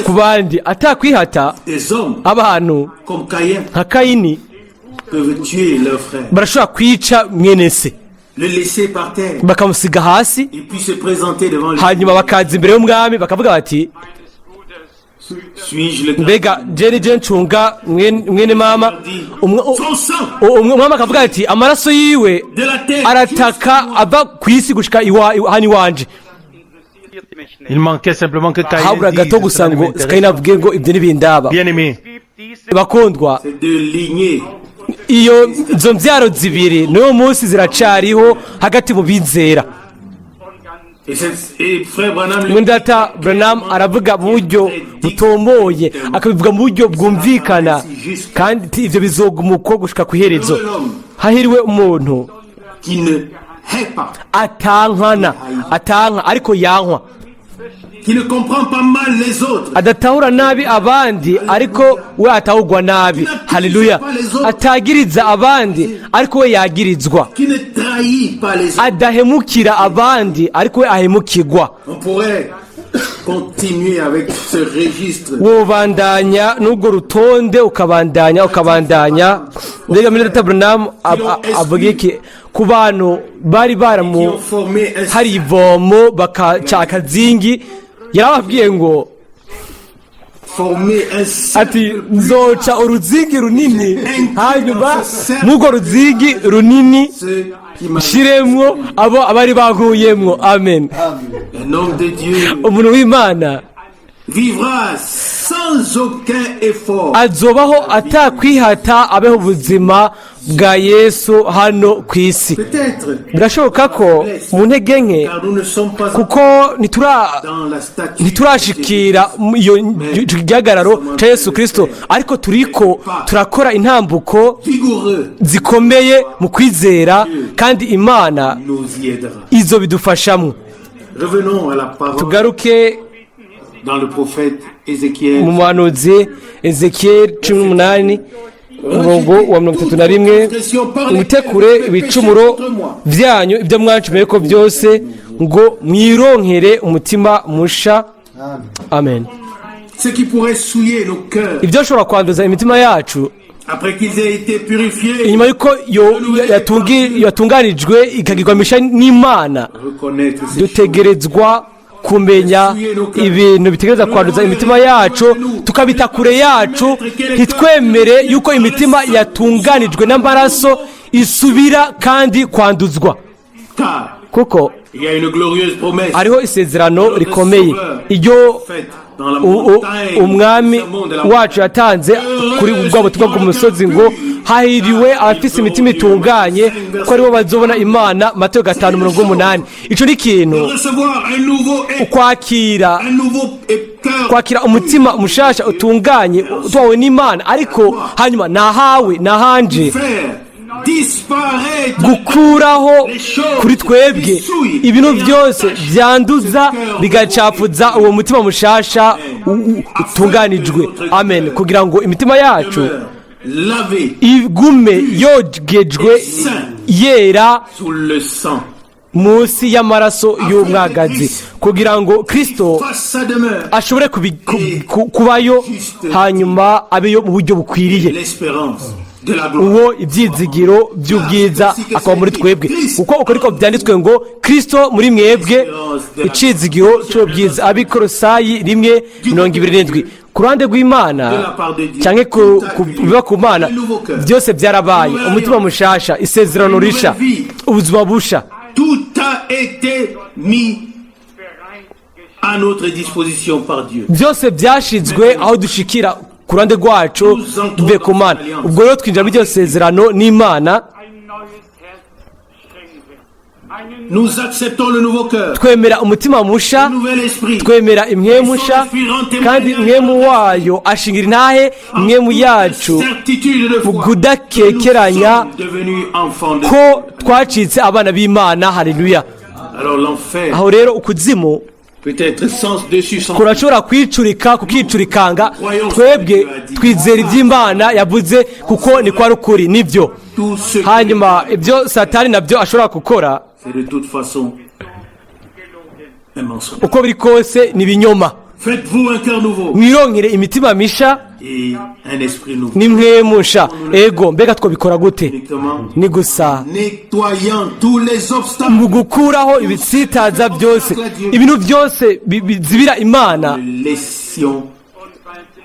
ku bandi atakwihata. Des hommes Abantu comme Caïn nka Kayini peuvent tuer leur frère, barashobora kwica mwene se, le laisser par terre bakamusiga hasi, et puis se présenter devant lui. hanyuma bakaza imbere y'umwami bakavuga bati: "Suis-je le grand?" "Mbega je ni je ncunga mwene mama?" Son sang Umwami akavuga ati: "Amaraso yiwe de la terre arataka ava ku isi gushika hano iwanje." Il manquait simplement que Caïn Habura dise, gato gusa cela ne ngo m'intéresse Kayini avuge ngo: "Ibyo ntibindaba." pas. Bien-aimé, Bakundwa, Ces deux lignées izo mbyaro zibiri n'uyu munsi ziracariho hagati mu bizera. Et frère Branham lui Mwene data Branham aravuga mu buryo butomboye, akabivuga mu buryo bwumvikana, kandi ati: "Ibyo bizoguma uko gushika ku iherezo." Hahiriwe umuntu qui ne hait pas, atankana, atanka ariko yankwa, qui ne comprend pas mal les autres, adatahura nabi abandi ariko we atahurwa nabi. Haleluya! Atagiriza abandi ariko we yagirizwa, qui ne trahit pas les autres. adahemukira abandi ariko we ahemukirwa. On pourrait continuer avec ce registre. Wobandanya n'urwo rutonde, ukabandanya, ukabandanya. Mbega muri data Branham avuga iki ku bantu bari Qui baramu ont formé un hari ivomo bakaca akazingi? Yarababwiye ngo formé un ati: "Nzoca uruzingi runini, hanyuma mw'urwo ruzingi runini ceux qui m'a nshiremwo abo abari bankuyemwo." Amen. Un homme de Dieu Umuntu w'Imana vivra sans aucun effort azobaho atakwihata, abeho ubuzima bwa Yesu hano ku isi. Peut-être, Birashoboka ko mu ntege nke, car nous ne sommes pas kuko dans la statue ntiturashikira iyo ico gihagararo ca Yesu Kristo, ariko turiko turakora intambuko vigoureux zikomeye mu kwizera, kandi Imana nous y aidera. izo bidufashamwo. Revenons à la parole Tugaruke dans le prophète Ézéchiel. mu muhanuzi Ezekiyeli 18, umurongo wa 31: "Mutekure ibicumuro byanyu, ibyo mwancumuye ko byose, ngo mwironkere umutima musha." Amen. Ce qui pourrait souiller nos cœurs Ibyo ashobora kwanduza imitima yacu après qu'ils aient été purifiés, inyuma y'uko yatunganijwe ikagirwa misha n'Imana, reconnaître ces choses. dutegerezwa kumenya ibintu bitegereza kwanduza imitima yacu, tukabita kure yacu, ntitwemere yuko imitima yatunganijwe n'amaraso isubira kandi kwanduzwa. Car Kuko il y a une glorieuse promesse hariho isezerano rikomeye iryo faite dans la montagne, umwami le sermon de la wacu yatanze kuri bwa butumwa bw'umusozi, ngo hahiriwe abafise imitima itunganye, ko aribo bazobona Imana. Matayo 5 umurongo 8. Ico ni ikintu recevoir un nouveau et ukwakira un nouveau et cœur kwakira umutima mushasha utunganye utwawe n'Imana, ariko hanyuma nahawe nahanje faire disparaître gukuraho kuri twebwe ibintu byose byanduza bigacafuza uwo mutima mushasha utunganijwe. Amen. Kugira ngo imitima yacu demeure lavé igume yogejwe, yera sous le sang. munsi y'amaraso y'umwagazi, kugira ngo Kristo Fasse sa demeure ashobore kubayo, hanyuma abeyo mu buryo bukwiriye, l'espérance de la gloire. Uwo ibyizigiro by'ubwiza akaba muri twebwe, kuko uko ariko byanditswe ngo Kristo muri mwebwe, icizigiro cy'ubwiza. Abikorosayi 1:27. Ku ruhande rw'Imana cyangwa biba ku Mana, byose byarabaye: umutima mushasha, isezerano risha, ubuzima busha. Tout a été mis à notre disposition par Dieu. Byose byashizwe aho dushikira ku ruhande rwacu bivuye ku Mana. Ubwo rero twinjira muri iryo sezerano n'Imana. Ein neues Herz schenke. Einen Nous acceptons le nouveau cœur, Twemera umutima musha, le nouvel esprit. twemera impwemu nsha, kandi impwemu wayo ashingira intahe impwemu yacu Certitude de mu foi. kudakekeranya Nous sommes devenus enfants de ko twacitse abana b'Imana. Haleluya! Alors l'enfer Aho rero ukuzimu peut être sens dessus sans kurashobora kwicurika kukicurikanga. Twebwe twizera iby'Imana yavuze, kuko ni kwa rukuri nibyo. Tout ce qui Hanyuma ibyo Satani nabyo ashobora gukora, c'est de toute façon un mensonge. uko biri kose ni ibinyoma. Faites-vous un cœur nouveau Mwironkere imitima misha et un esprit nouveau. n'impwemu nsha. Ego, mbega twabikora gute? Uniquement Ni gusa nettoyant tous les obstacles. mu gukuraho ibitsitaza byose, ibintu byose bizibira Imana, Nous laissions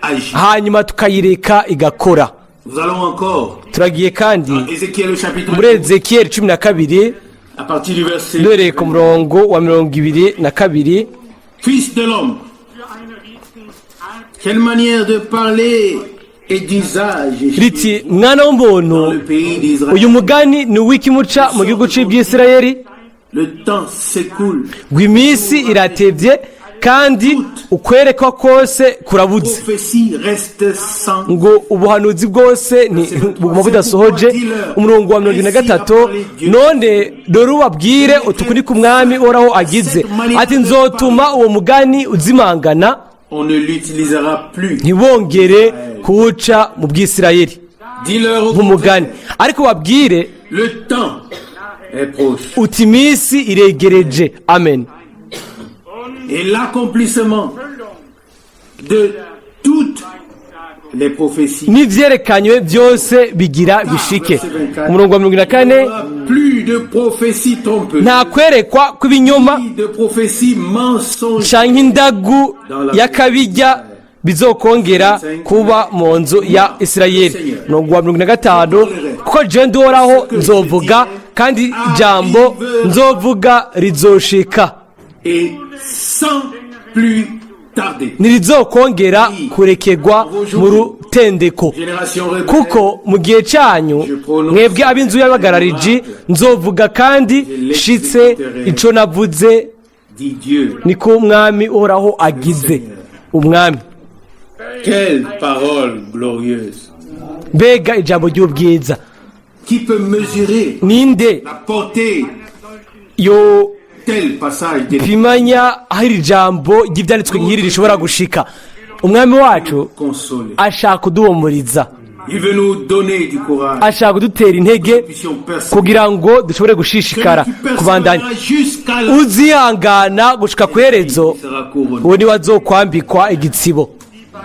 agir. hanyuma tukayireka igakora. Nous allons encore Turagiye kandi Ézéchiel au chapitre muri Ezekiyeli 12, à partir du verset duhereye ku murongo wa 22. Fils de l'homme, quelle manière de parler et d'usage est Riti: "Mwana w'umuntu, dans le pays d'Israël. uyu mugani ni uw'ikimuca mu gihugu cy'ibyisirayeli, Le temps s'écoule. ngo iminsi iratebye kandi ukwerekwa kose kurabuze." Prophétie reste sans Ngo ubuhanuzi bwose buguma budasohoje. Umurongo wa 73: "None dore ubabwire uti ku mwami Uhoraho agize ati: nzotuma uwo mugani uzimangana, On ne l'utilisera plus. ntibongere kuwuca mu bwisirayeli Dis-leur au nk'umugani. contraire, Ariko babwire le temps est proche. uti iminsi iregereje." Amen. Et l'accomplissement de toutes les prophéties. N'ivyerekanywe byose bigira bishike. Umurongo wa 44: Il n'y aura plus de prophéties trompeuses, Nta kwerekwa kw'ibinyoma ni de prophéties mensongères. canke indagu y'akabijya bizokongera kuba mu nzu ya Isirayeli. Umurongo wa 45: "Kuko jewe ndi Uhoraho nzovuga, kandi ijambo nzovuga rizoshika, Et sans plus tarder. ntirizokongera kurekegwa mu rutare." umutendeko. Génération rebelle, Kuko mu gihe cyanyu, mwebwe ab'inzu y'abagarariji, nzovuga kandi shitse ico navuze, dit Dieu. niko Umwami Uhoraho agize, Umwami. Quelle parole glorieuse. Mbega ijambo ry'ubwiza! Qui peut mesurer Ninde la portée yo tel passage des pimanya aho iri jambo ry'ibyanditswe nk'iri rishobora gushika? Umwami wacu consoler. ashaka kuduhumuriza. Il veut nous donner du courage. Ashaka kudutera intege Puissions persévérer. kugira ngo dushobore gushishikara Celui qui kubandanya. persévérera jusqu'à la Uzihangana gushika ku iherezo, sera couronné. uwo niwe azokwambikwa igitsibo.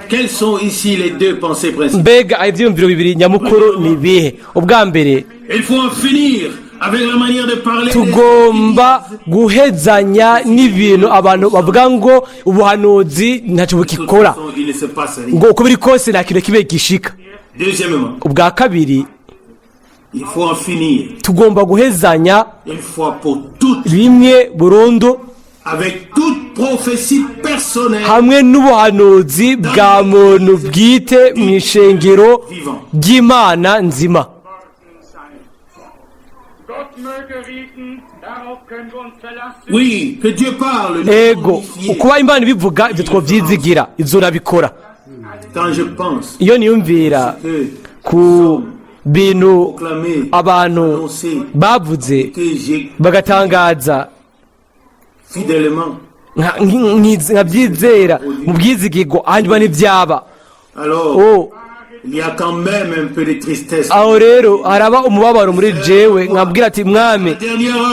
Quelles sont ici les deux pensées principales? Mbega ibyiyumviro bibiri nyamukuru ni ibihe? Ubwa mbere, Il faut en finir avec la manière de parler des tugomba guhezanya n'ibintu abantu bavuga ngo ubuhanuzi ntacyo De toute bukikora, façon, il ne se passe rien. ngo uko biri kose nta kintu kibe gishika. Deuxièmement, Ubwa kabiri, il faut en finir tugomba guhezanya une fois pour toutes rimwe burundu avec toute prophétie personnelle hamwe n'ubuhanuzi bwa muntu bwite mu ishengero ry'Imana nzima. Gott möge reden, darauf können wir uns verlassen. Oui, que Dieu parle, nous Ego, nous fier. ukuba Imana ibivuga, ibyo twabyizigira, ibyo urabikora. Quand je pense Iyo niyumvira que ku bintu proclamé, abantu annoncé, bavuze, que j'ai bagatangaza, fidèlement, nkabyizera mu bwizigirwa, hanyuma ntibyaba, alors oh, il y a quand même un peu de tristesse. Aho rero haraba umubabaro muri jewe, nkabwira ati: "Mwami,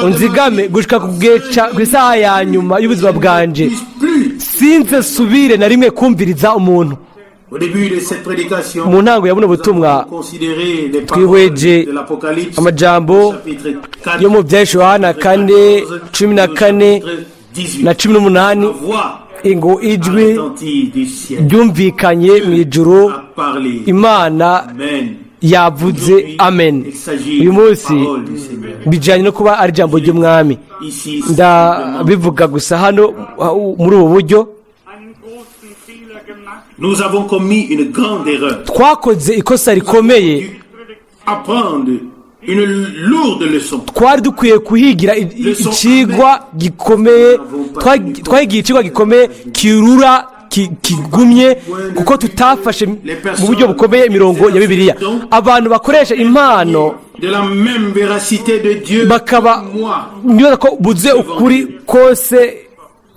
unzigame gushika ku gihe ku isaha ya nyuma y'ubuzima bwanje, Puisse plus. sinze subire na rimwe kumviriza umuntu." Au début de cette prédication, Mu ntango ya buno butumwa, considérer les paroles twihweje de l'Apocalypse, amajambo chapitre 4, yo mu Byahishuwe Yohana 4, 14 18. na 18, La voix ngo ijwi retentit du ciel, ryumvikanye mu ijuru, a parlé. Imana Amen. yavuze, amen. Il s'agit Uyu de munsi la parole du Seigneur. bijyanye no kuba ari ijambo ry'Umwami. Ici, Ndabivuga gusa hano muri ubu buryo. Einen großen Fehler gemacht. nous avons commis une grande erreur. Twakoze ikosa rikomeye. Dû apprendre une lourde leçon. Twari dukwiye kuhigira icigwa gikomeye. Twahigiye icigwa gikomeye kirura kigumye, kuko tutafashe mu buryo bukomeye imirongo ya Bibiliya. Abantu bakoresha impano De la même véracité de Dieu, bakaba moi, nibaza ko buzuye ukuri kose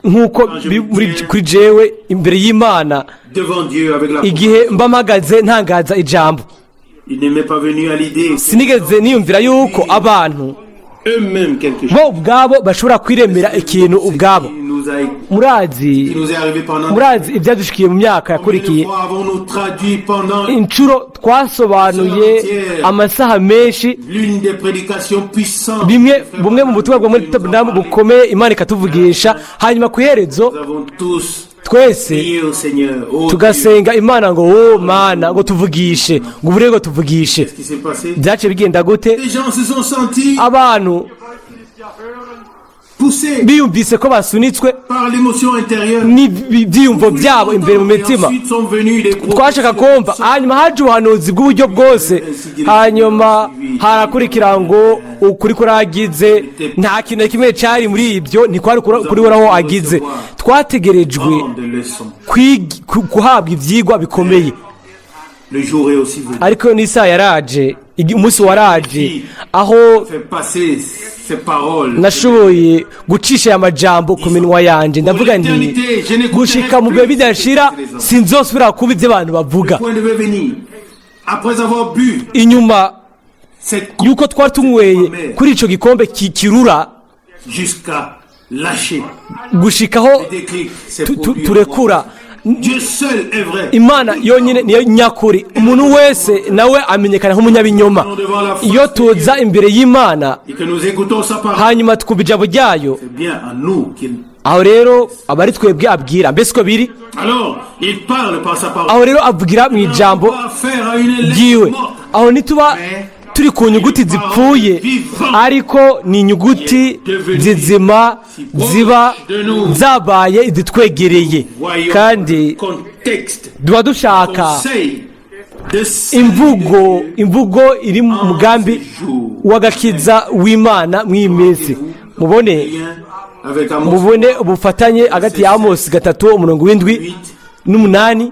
nk'uko biri kuri jewe imbere y'Imana, devant Dieu avec la igihe mba mpagaze ntangaza ijambo, Il ne m'est pas venu à l'idée sinigeze niyumvira yuko abantu eux-mêmes quelque chose bo ubwabo bashobora kwiremera ikintu ubwabo. qui nous a, Murazi qui nous est arrivé pendant murazi ibyadushikiye mu myaka Combien de yakurikiye. fois avons-nous traduit pendant Inshuro twasobanuye amasaha menshi l'une des prédications puissantes bimwe bumwe mu butumwa bwa muri Tabernacle bukomeye, Imana ikatuvugisha, hanyuma ku iherezo Nous avons tous twese prié au Seigneur. Oh Dieu, tugasenga Imana ngo: "Oh Mana, ngo tuvugishe, ngo ubure ngo tuvugishe." qu'est-ce qui s'est passé? Byaciye bigenda gute? Les gens se sont sentis Abantu poussés biyumvise ko basunitswe par l'émotion intérieure. n'ibyiyumvo byabo imbere mu mitima. Et ensuite sont venus les Twashaka kumva, hanyuma haje ubuhanuzi bw'uburyo bwose, hanyuma harakurikira ngo ukuri kuragize. Nta kintu na kimwe cyari muri ibyo, ntikwari kuri Uhoraho agize. Twategerejwe grandes leçons. guhabwa ibyigwa bikomeye. Le jour est aussi venu. Ariko n'isaha yaraje, umunsi waraje aho Fait passer ces paroles. nashoboye gucisha aya majambo ku minwa yanjye, ndavuga nti: "Gushika mu bihe bidashira, sinzosubira kuba ibyo abantu bavuga." Le point devait venir. Après avoir bu Inyuma cette yuko twari tunyweye kuri ico gikombe kirura jusqu'à lâcher. Gushikaho Le déclic s'est produit. turekura. Dieu seul est vrai. Imana yonyine niyo nyakuri, umuntu wese nawe amenyekana nk'umunyabinyoma. Iyo tuza imbere y'Imana Et que nous écoutons sa parole. hanyuma twumva ijambo ryayo, C'est bien à nous qu'il. aho rero aba ari twebwe abwira. Mbese uko biri? Alors, il parle par sa parole. Aho rero avugira mu ijambo On va faire à une lettre ryiwe. morte. Aho ntituba turi ku nyuguti zipfuye, ariko ni inyuguti zizima ziba zabaye izitwegereye. Voyons Kandi le contexte. tuba dushaka Conseil de salut Imvugo de Dieu imvugo iri mu mugambi w'agakiza w'Imana mw'iyi minsi. Mubone lien avec Amos mubone ubufatanye hagati ya Amosi 3 umurongo w'7 8. n'8.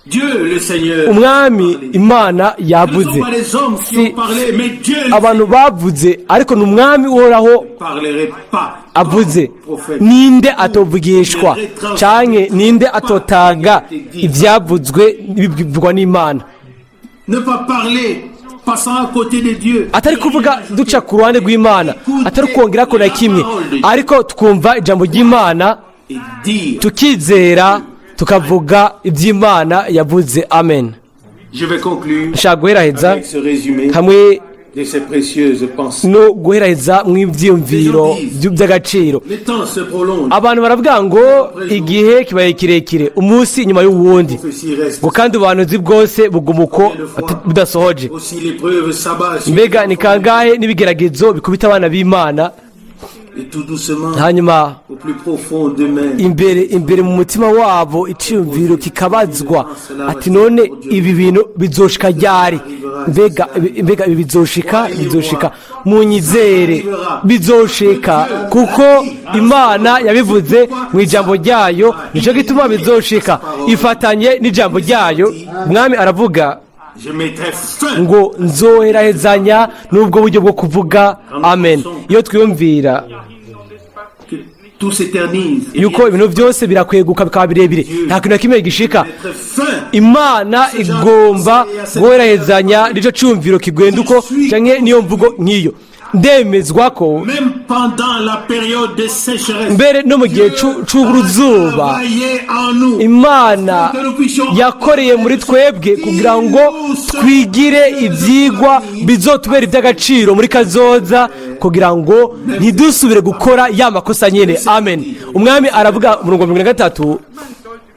Dieu le Seigneur. Umwami Imana Ce ne yavuze. sont pas les hommes qui Si ont parlé, mais Dieu le abantu bavuze, ariko ni Umwami Uhoraho parlerait pas. avuze. Prophète. Ninde atovugishwa, canke ninde atotanga ivyavuzwe bivugwa n'Imana? Ne pas parler, passant à côté de Dieu. Atari kuvuga duca ku ruhande rw'Imana, atari kongerako na kimwe, ariko twumva ijambo ry'Imana, Et dire. tukizera, tukavuga iby'Imana yavuze. Amen. Je vais conclure Nshaka guheraheza avec ce résumé hamwe de ces précieuses pensées. no guheraheza mw'ibyiyumviro by'agaciro. Le temps se prolonge. Abantu baravuga ngo igihe kibaye kirekire, umunsi inyuma y'uwundi, Prophétie reste. ngo kandi ubuhanuzi bwose buguma uko budasohoje. Aussi l'épreuve s'abat sur Mbega ni kangahe n'ibigeragezo bikubita abana b'Imana, Et tout doucement, hanyuma au plus profond d'eux-mêmes, imbere imbere mu mutima wabo iciyumviro kikabazwa ati: "None ibi bintu bizoshika ryari? Mbega ibi bizoshika?" Munyizere, bizoshika, kuko Imana yabivuze mu ijambo ryayo. Nicyo gituma bizoshika, ifatanye n'ijambo ryayo. Mwami aravuga je mettrai fin. ngo: "Nzoherahezanya n'ubwo buryo bwo kuvuga." Amen. Iyo twiyumvira Que tout s'éternise. yuko ibintu byose birakweguka bikaba birebire, nta kintu na kimwe gishika, Mettre fin. Imana igomba guherahezanya n'icyo cyumviro kigenda uko canke niyo mvugo nk'iyo. Ndemezwa ko Même pendant la période de sécheresse, mbere no mu gihe c'uruzuba, travaillait en nous. Imana yakoreye muri twebwe kugira ngo twigire ibyigwa bizotubera iby'agaciro muri kazoza, kugira ngo ntidusubire gukora ya makosa nyine. Amen. Umwami aravuga umurongo wa 33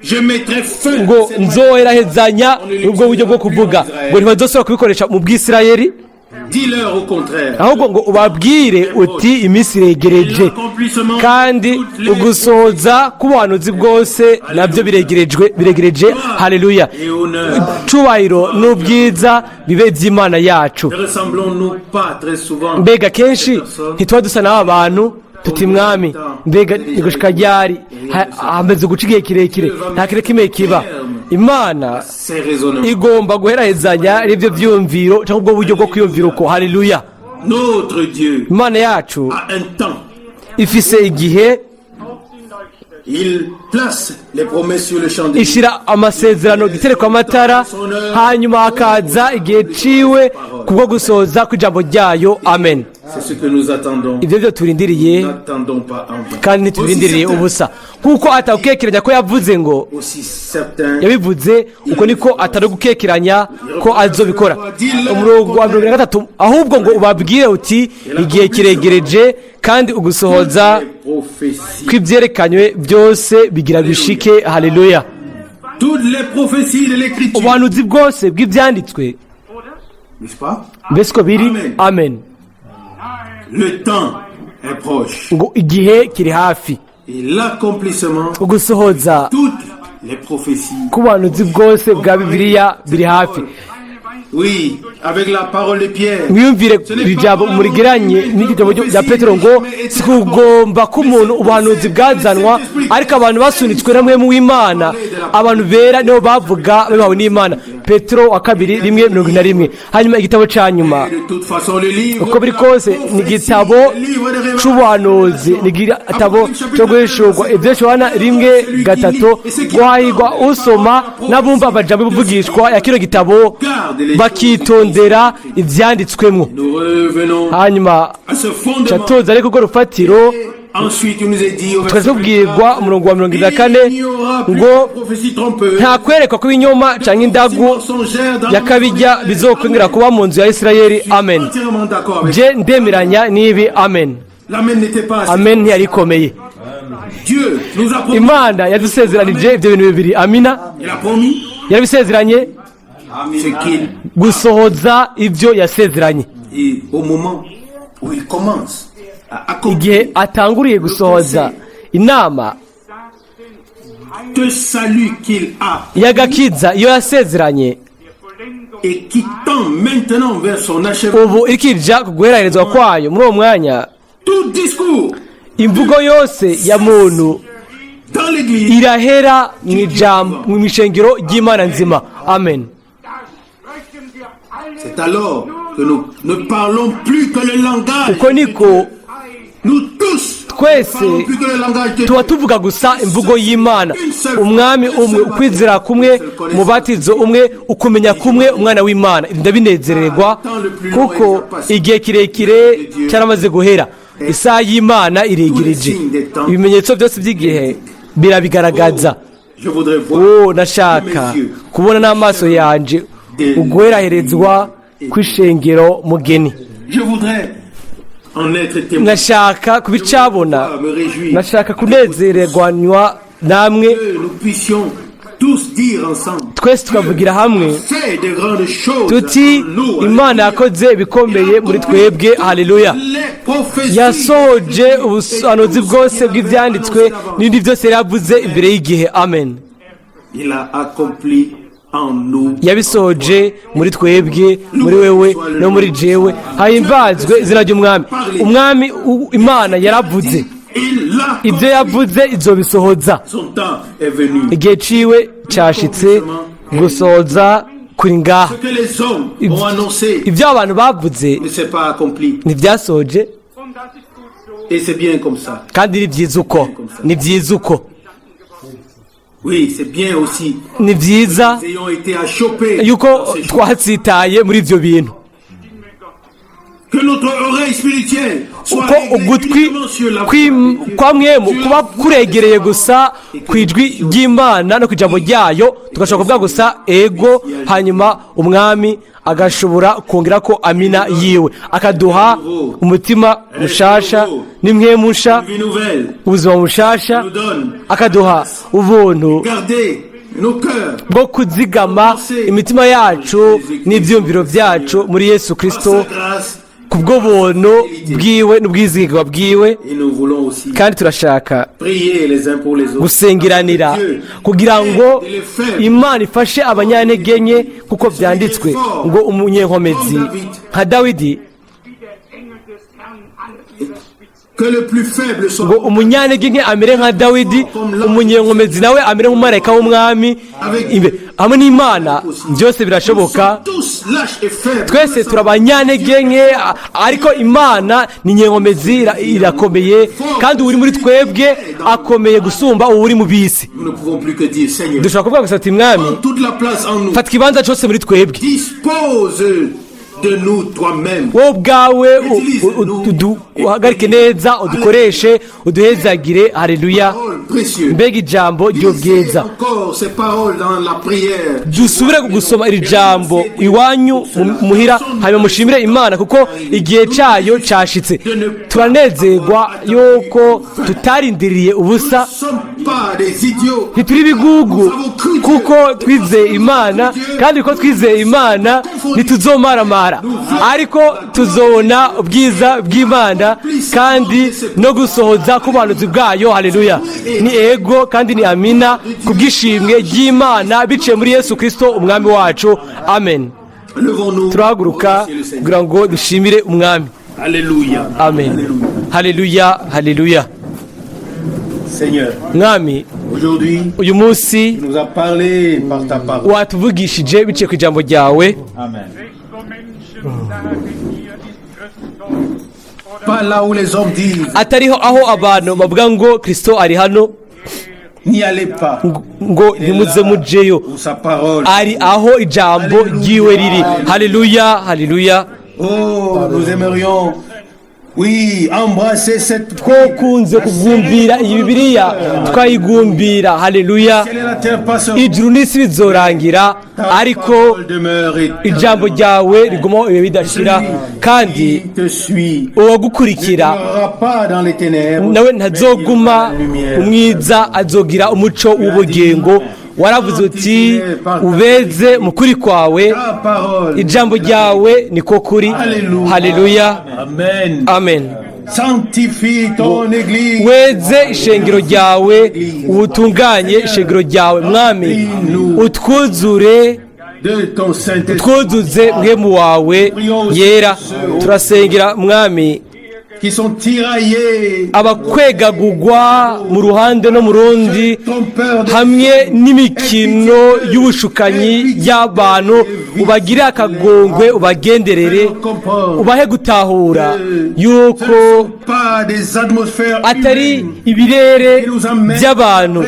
Je mettrai fin. ngo: "Nzoherahezanya n'ubwo buryo bwo kuvuga", ngo ntibazosubira kubikoresha mu Bwisirayeli. Dis-leur au contraire. Ahubwo ngo ubabwire uti: "Iminsi iregereje, kandi ugusohoza k'ubuhanuzi bwose nabyo biregerejwe, biregereje." Haleluya! Et honneur. Cubahiro n'ubwiza bibe iby'Imana yacu. Ne ressemblons-nous pas très souvent Mbega kenshi ntituba dusa n'aba bantu, tuti: "Mwami, mbega ni gushika ryari? Hamaze guca igihe kirekire, nta kintu kimwe kiba." Imana ces raisonnements? igomba guherahezanya n'ibyo byiyumviro cyangwa ubwo buryo bwo kwiyumvira uko. Haleluya! Notre Dieu Imana yacu a un temps. ifise igihe. Il place les promesses sur le chandelier. Ishyira amasezerano gitereko amatara, hanyuma hakaza igihe ciwe kubwo gusohoza kw'ijambo ryayo. Amen. C'est ce que nous attendons. Ibyo byo turindiriye. Nous n'attendons pas en vain. Kandi ntitubirindiriye ubusa, kuko atagukekeranya ko yavuze ngo Aussi certain yabivuze, uko niko atari gukekeranya ko azobikora. Umurongo wa 43: ahubwo ngo ubabwire uti: "Igihe kiregereje, kandi ugusohoza les prophéties. kw'ibyerekanywe byose bigira bishike." Haleluya! Toutes les prophéties de l'Écriture. Ubuhanuzi bwose bw'ibyanditswe. N'est-ce pas? Mbese uko biri? Amen. Le temps est proche. Ngo igihe kiri hafi. Et l'accomplissement, Ugusohoza toutes les prophéties. k'ubuhanuzi bwose bwa Bibiliya biri hafi. Oui, avec la parole de Pierre. Mwiyumvire iri jambo murigeranye n'iryo jambo rya Petero ngo: "Si kugomba k'umuntu ubuhanuzi bwazanwa, ariko abantu basunitswe na Mpwemu w'Imana, abantu bera nibo bavuga babihawe n'Imana." Petero wa kabiri 1:41. Hanyuma igitabo cya nyuma, Et de toute façon, le livre uko biri kose ni igitabo c'ubuhanuzi, ni igitabo cyo guhishurwa. Ibyo Yohana 1:3: "Guhahirwa usoma n'abumva amajambo y'ubuvugishwa ya kino gitabo, bakitondera ivyanditswemwo." Nous revenons Hanyuma à ce fondement. tuza ariko urwo rufatiro. Ensuite, il nous est dit au verset Twese tubwirwa umurongo wa 74 ngo: "Nta kwerekwa kw'ibinyoma canke indagu ya kabijya bizokwongera kuba mu nzu ya Isirayeli." Amen. Entièrement d'accord avec. Je ndemeranya n'ibi. Amen. L'amen n'était pas assez. Amen ntiyari ikomeye. Dieu nous a promis. Imana yadusezeranije ibyo bintu bibiri. Amina. Il a promis Yarabisezeranye ce qu'il gusohoza ibyo yasezeranye. Et au moment où il commence à accomplir Igihe atanguriye gusohoza inama le salut qu'il a y'agakiza iyo yasezeranye, Et qui tend maintenant vers son achèvement. Ubu iriko ija ku guheraherezwa kwayo muri uwo mwanya. Tout discours Imvugo yose ya muntu dans l'église irahera mu ijambo, mu ishengero ry'Imana nzima. Amen. Da sprechen wir alle C'est alors que nous ne parlons plus que le langage. Uko niko Nous tous twese ne parlons plus que le langage de tuba Dieu. Tuvuga gusa imvugo y'Imana, Umwami umwe, ukwizera kumwe, umubatizo umwe, ukumenya kumwe umwana w'Imana. Ibi ndabinezererwa kuko igihe kirekire cyaramaze guhera, isaha y'Imana iregereje, ibimenyetso byose by'igihe birabigaragaza. Je voudrais voir Oh, nashaka kubona n'amaso yanje uguheraherezwa kw'ishengero mugeni. Je voudrais en être témoin. Nashaka kubicabona. Me réjouir Nashaka kunezererwanywa namwe. Que nous puissions tous dire ensemble: Twese tukavugira hamwe fait de grandes choses tuti en nous. Imana yakoze ibikomeye muri twebwe, haleluya. Les prophéties Yasohoje ubuhanuzi bwose bw'ibyanditswe n'ibindi byose yari yavuze imbere y'igihe. Amen. Il a accompli en nous. Yabisohoje muri twebwe, muri wewe no muri jewe. Hahimbazwe izina ry'Umwami. Umwami Imana yaravuze. Il l'a Ibyo yavuze izobisohoza. Son temps est venu. Igihe ciwe cyashitse, gusohoza kuri ngaha. Ce que les hommes ont annoncé Ibyo abantu bavuze ne s'est pas accompli. Ntibyasohoje. Und das ist gut so. Et c'est bien comme ça. Kandi ni byiza uko, ni byiza uko. Oui, c'est bien aussi. Ni byiza Nous ayons été achoppés yuko dans ces choses. twatsitaye muri ibyo bintu. Que notre oreille spirituelle soit Uko réglée ugutwi uniquement sur la voix de Dieu. Kwa mwemu kuba kuregereye gusa ku ijwi ry'Imana no ku ijambo ryayo, tugashobora kuvuga gusa ego, hanyuma Umwami agashobora kongera ko amina yiwe, akaduha umutima mushasha n'impwemu nsha, Une vie nouvelle ubuzima bushasha, nous donne. Akaduha ubuntu Gardez nos cœurs bwo kuzigama imitima yacu n'ibyumviro byacu muri Yesu par Kirisito sa grâce kubwo buntu bwiwe n'ubwizigirwa bwiwe. Et nous voulons aussi Kandi turashaka prier les uns pour les autres. Gusengeranira kugira ngo Imana ifashe abanyantege nke, kuko byanditswe ngo umunyenkomezi nka Dawidi, Wie der Engel des Herrn an ihrer Spitze. Que le plus faible soit ngo umunyantege nke amere nka Dawidi, umunyenkomezi nawe amere nk'umumarayika w'Umwami. Hamwe n'Imana byose birashoboka. Nous sommes tous lâches et faibles. Twese turi abanyantege nke, ariko Imana ni nyenkomezi, irakomeye, kandi uri muri twebwe akomeye gusumba uwuri mu bisi. Nous ne pouvons plus que dire: Seigneur, Dushobora kuvuga gusa ati: Mwami, prends toute la place en nous. fata ikibanza cyose muri twebwe. Dispose de nous toi-même. Wowe ubwawe uhagarike neza, udukoreshe, uduhezagire. Haleluya. Parole précieuse. Mbega ijambo ry'ubwiza! Lisez encore ces paroles dans la prière. Dusubire gusoma iri jambo iwanyu muhira, hanyuma mushimire Imana kuko igihe cyayo cyashitse. Turanezerwa yuko tutarindiriye ubusa. Nous ne sommes pas des idiots. Ntituri ibigugu kuko twizeye Imana, kandi ko twizeye Imana ntituzomaramara, ariko tuzobona ubwiza bw'Imana kandi no gusohoza k'ubuhanuzi bwayo. Haleluya! Ni ego kandi ni amina ku bw'ishimwe ry'Imana biciye muri Yesu Kirisito Umwami wacu. Amen. Levons-nous. Turahaguruka Remerciez le Seigneur. Kugira ngo dushimire Umwami. Alléluia. Amen. Haleluya, haleluya. Seigneur, Mwami, aujourd'hui, uyu munsi tu nous as parlé par ta parole. Watuvugishije biciye ku ijambo ryawe. Amen. Nicht wo Menschen sagen, hier ist Christus oder Pas là où les hommes disent, Atariho aho abantu bavuga ngo Kirisito ari hano, n'y allez pas. Ngo ntimuze mujeyo. Où sa parole. Ari aho ijambo ryiwe riri. Haleluya, haleluya. Oh, nous aimerions, oui, embrasser cette Twokunze kugumbira iyi Bibiliya, twayigumbira. Haleluya. Ciel et la terre passeront. Ijuru n'isi bizorangira, Ta ariko parole demeure éternellement. ijambo ryawe rigumaho ibihe bidashira. Kandi Qui te suit uwagukurikira ne demeurera pas dans les ténèbres, nawe ntazoguma mais il aura la lumière. umwiza, azogira umuco w'ubugingo. Waravuze uti ubeze mu kuri kwawe. Ta parole. Ijambo ryawe niko kuri. Haleluya. Amen. Amen. Sanctifie ton église. Weze ishengero ryawe, utunganye ishengero ryawe. Mwami, utwuzure De ton Saint-Esprit Twuzuze mpwemu wawe yera. Turasengera, Mwami, qui sont tiraillés, abakwegagugwa mu ruhande no mu rundi trompeurs de hamwe n'imikino y'ubushukanyi y'abantu, ubagire akagongwe, ubagenderere, ubahe gutahura yuko Ce ne sont pas des atmosphères atari humaines ibirere by'abantu,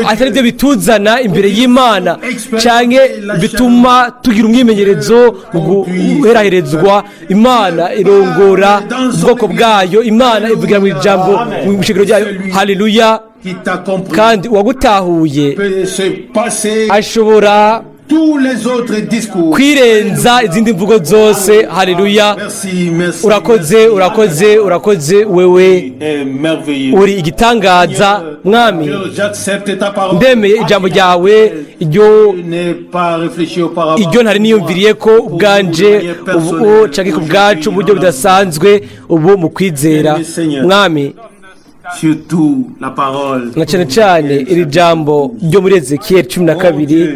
atari byo bituzana imbere y'Imana canke bituma tugira umwimenyerezo mu guheraherezwa. Imana irongora ubwoko bwayo, Imana ivugira mu ijambo, mu ishengero ryayo. Haleluya! Qui t'a compris Kandi uwagutahuye peut se passer ashobora tous les autres discours. kwirenza izindi mvugo zose. Haleluya! Merci, merci. Urakoze, urakoze, urakoze wewe. Est merveilleux. Uri igitangaza, Mwami. J'accepte ta parole. Ndemeye ijambo ryawe iryo Je n'ai pas réfléchi auparavant. Iryo ntari niyumviriye ko ubwanje ubu canke ku bwacu mu buryo budasanzwe ubu mu kwizera, Mwami. Surtout la parole. Na cyane cyane iri jambo ryo muri Ezekiyeli 12,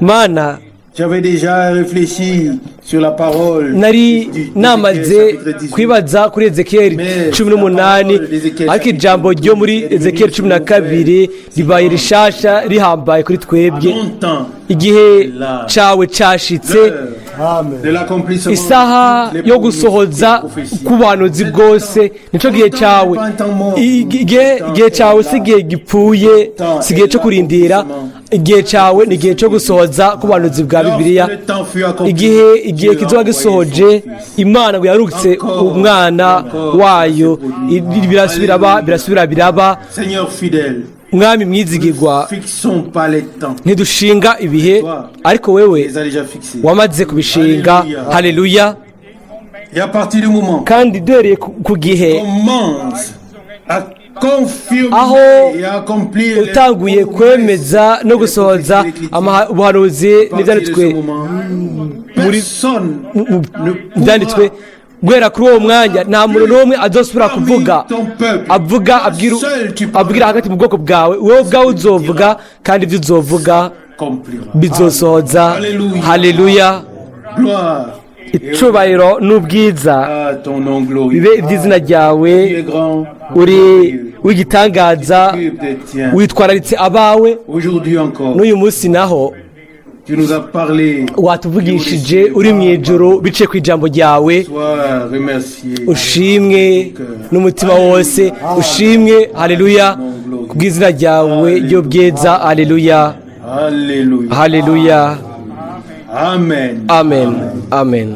Mana. J'avais déjà réfléchi sur la parole Nari namaze chapitre 18. kwibaza kuri Ezekiyeli 18, ariko ijambo ryo muri Ezekiyeli 12 ribaye rishasha, rihambaye kuri twebwe. Longtemps Igihe cawe cashitse, de l'accomplissement. isaha yo gusohoza k'ubuhanuzi bwose, nico gihe cawe. Igihe cawe si igihe gipfuye, si igihe co kurindira. Igihe cawe ni igihe co gusohoza k'ubuhanuzi bwa Bibiliya. Igihe kizoba gisohoje, Imana ngo yarutse umwana wayo. Birasubira birasubira biraba. Seigneur fidèle, Mwami mwizigirwa, fixons pas les temps. ntidushinga ibihe, ariko wewe Les a déjà fixés. wamaze kubishinga. Haleluya! Et à partir du moment Kandi duhereye ku gihe commence à confirmer aho et à accomplir les utanguye kwemeza no gusohoza ubuhanuzi n'ibyanditswe personne byanditswe, guhera kuri uwo mwanya nta muntu n'umwe azosubira kuvuga avuga abwira abwira hagati mu bwoko bwawe. Wowe ubwawe uzovuga, kandi ibyo uzovuga accomplira. bizosohoza. Haleluya! Gloire Icubahiro n'ubwiza à ton nom glorieux. bibe iby'izina ryawe. Tu es grand, Uri w'igitangaza, tu des tiens. witwararitse abawe. Aujourd'hui encore, N'uyu munsi naho tu nous as parlé. watuvugishije uri mu ijuru biciye ku ijambo ryawe. Sois remercié. Ushimwe n'umutima wose, ushimwe. Haleluya, kubw'izina ryawe ry'ubwiza. Haleluya! Alléluia. Haleluya! Amen. Amen, amen.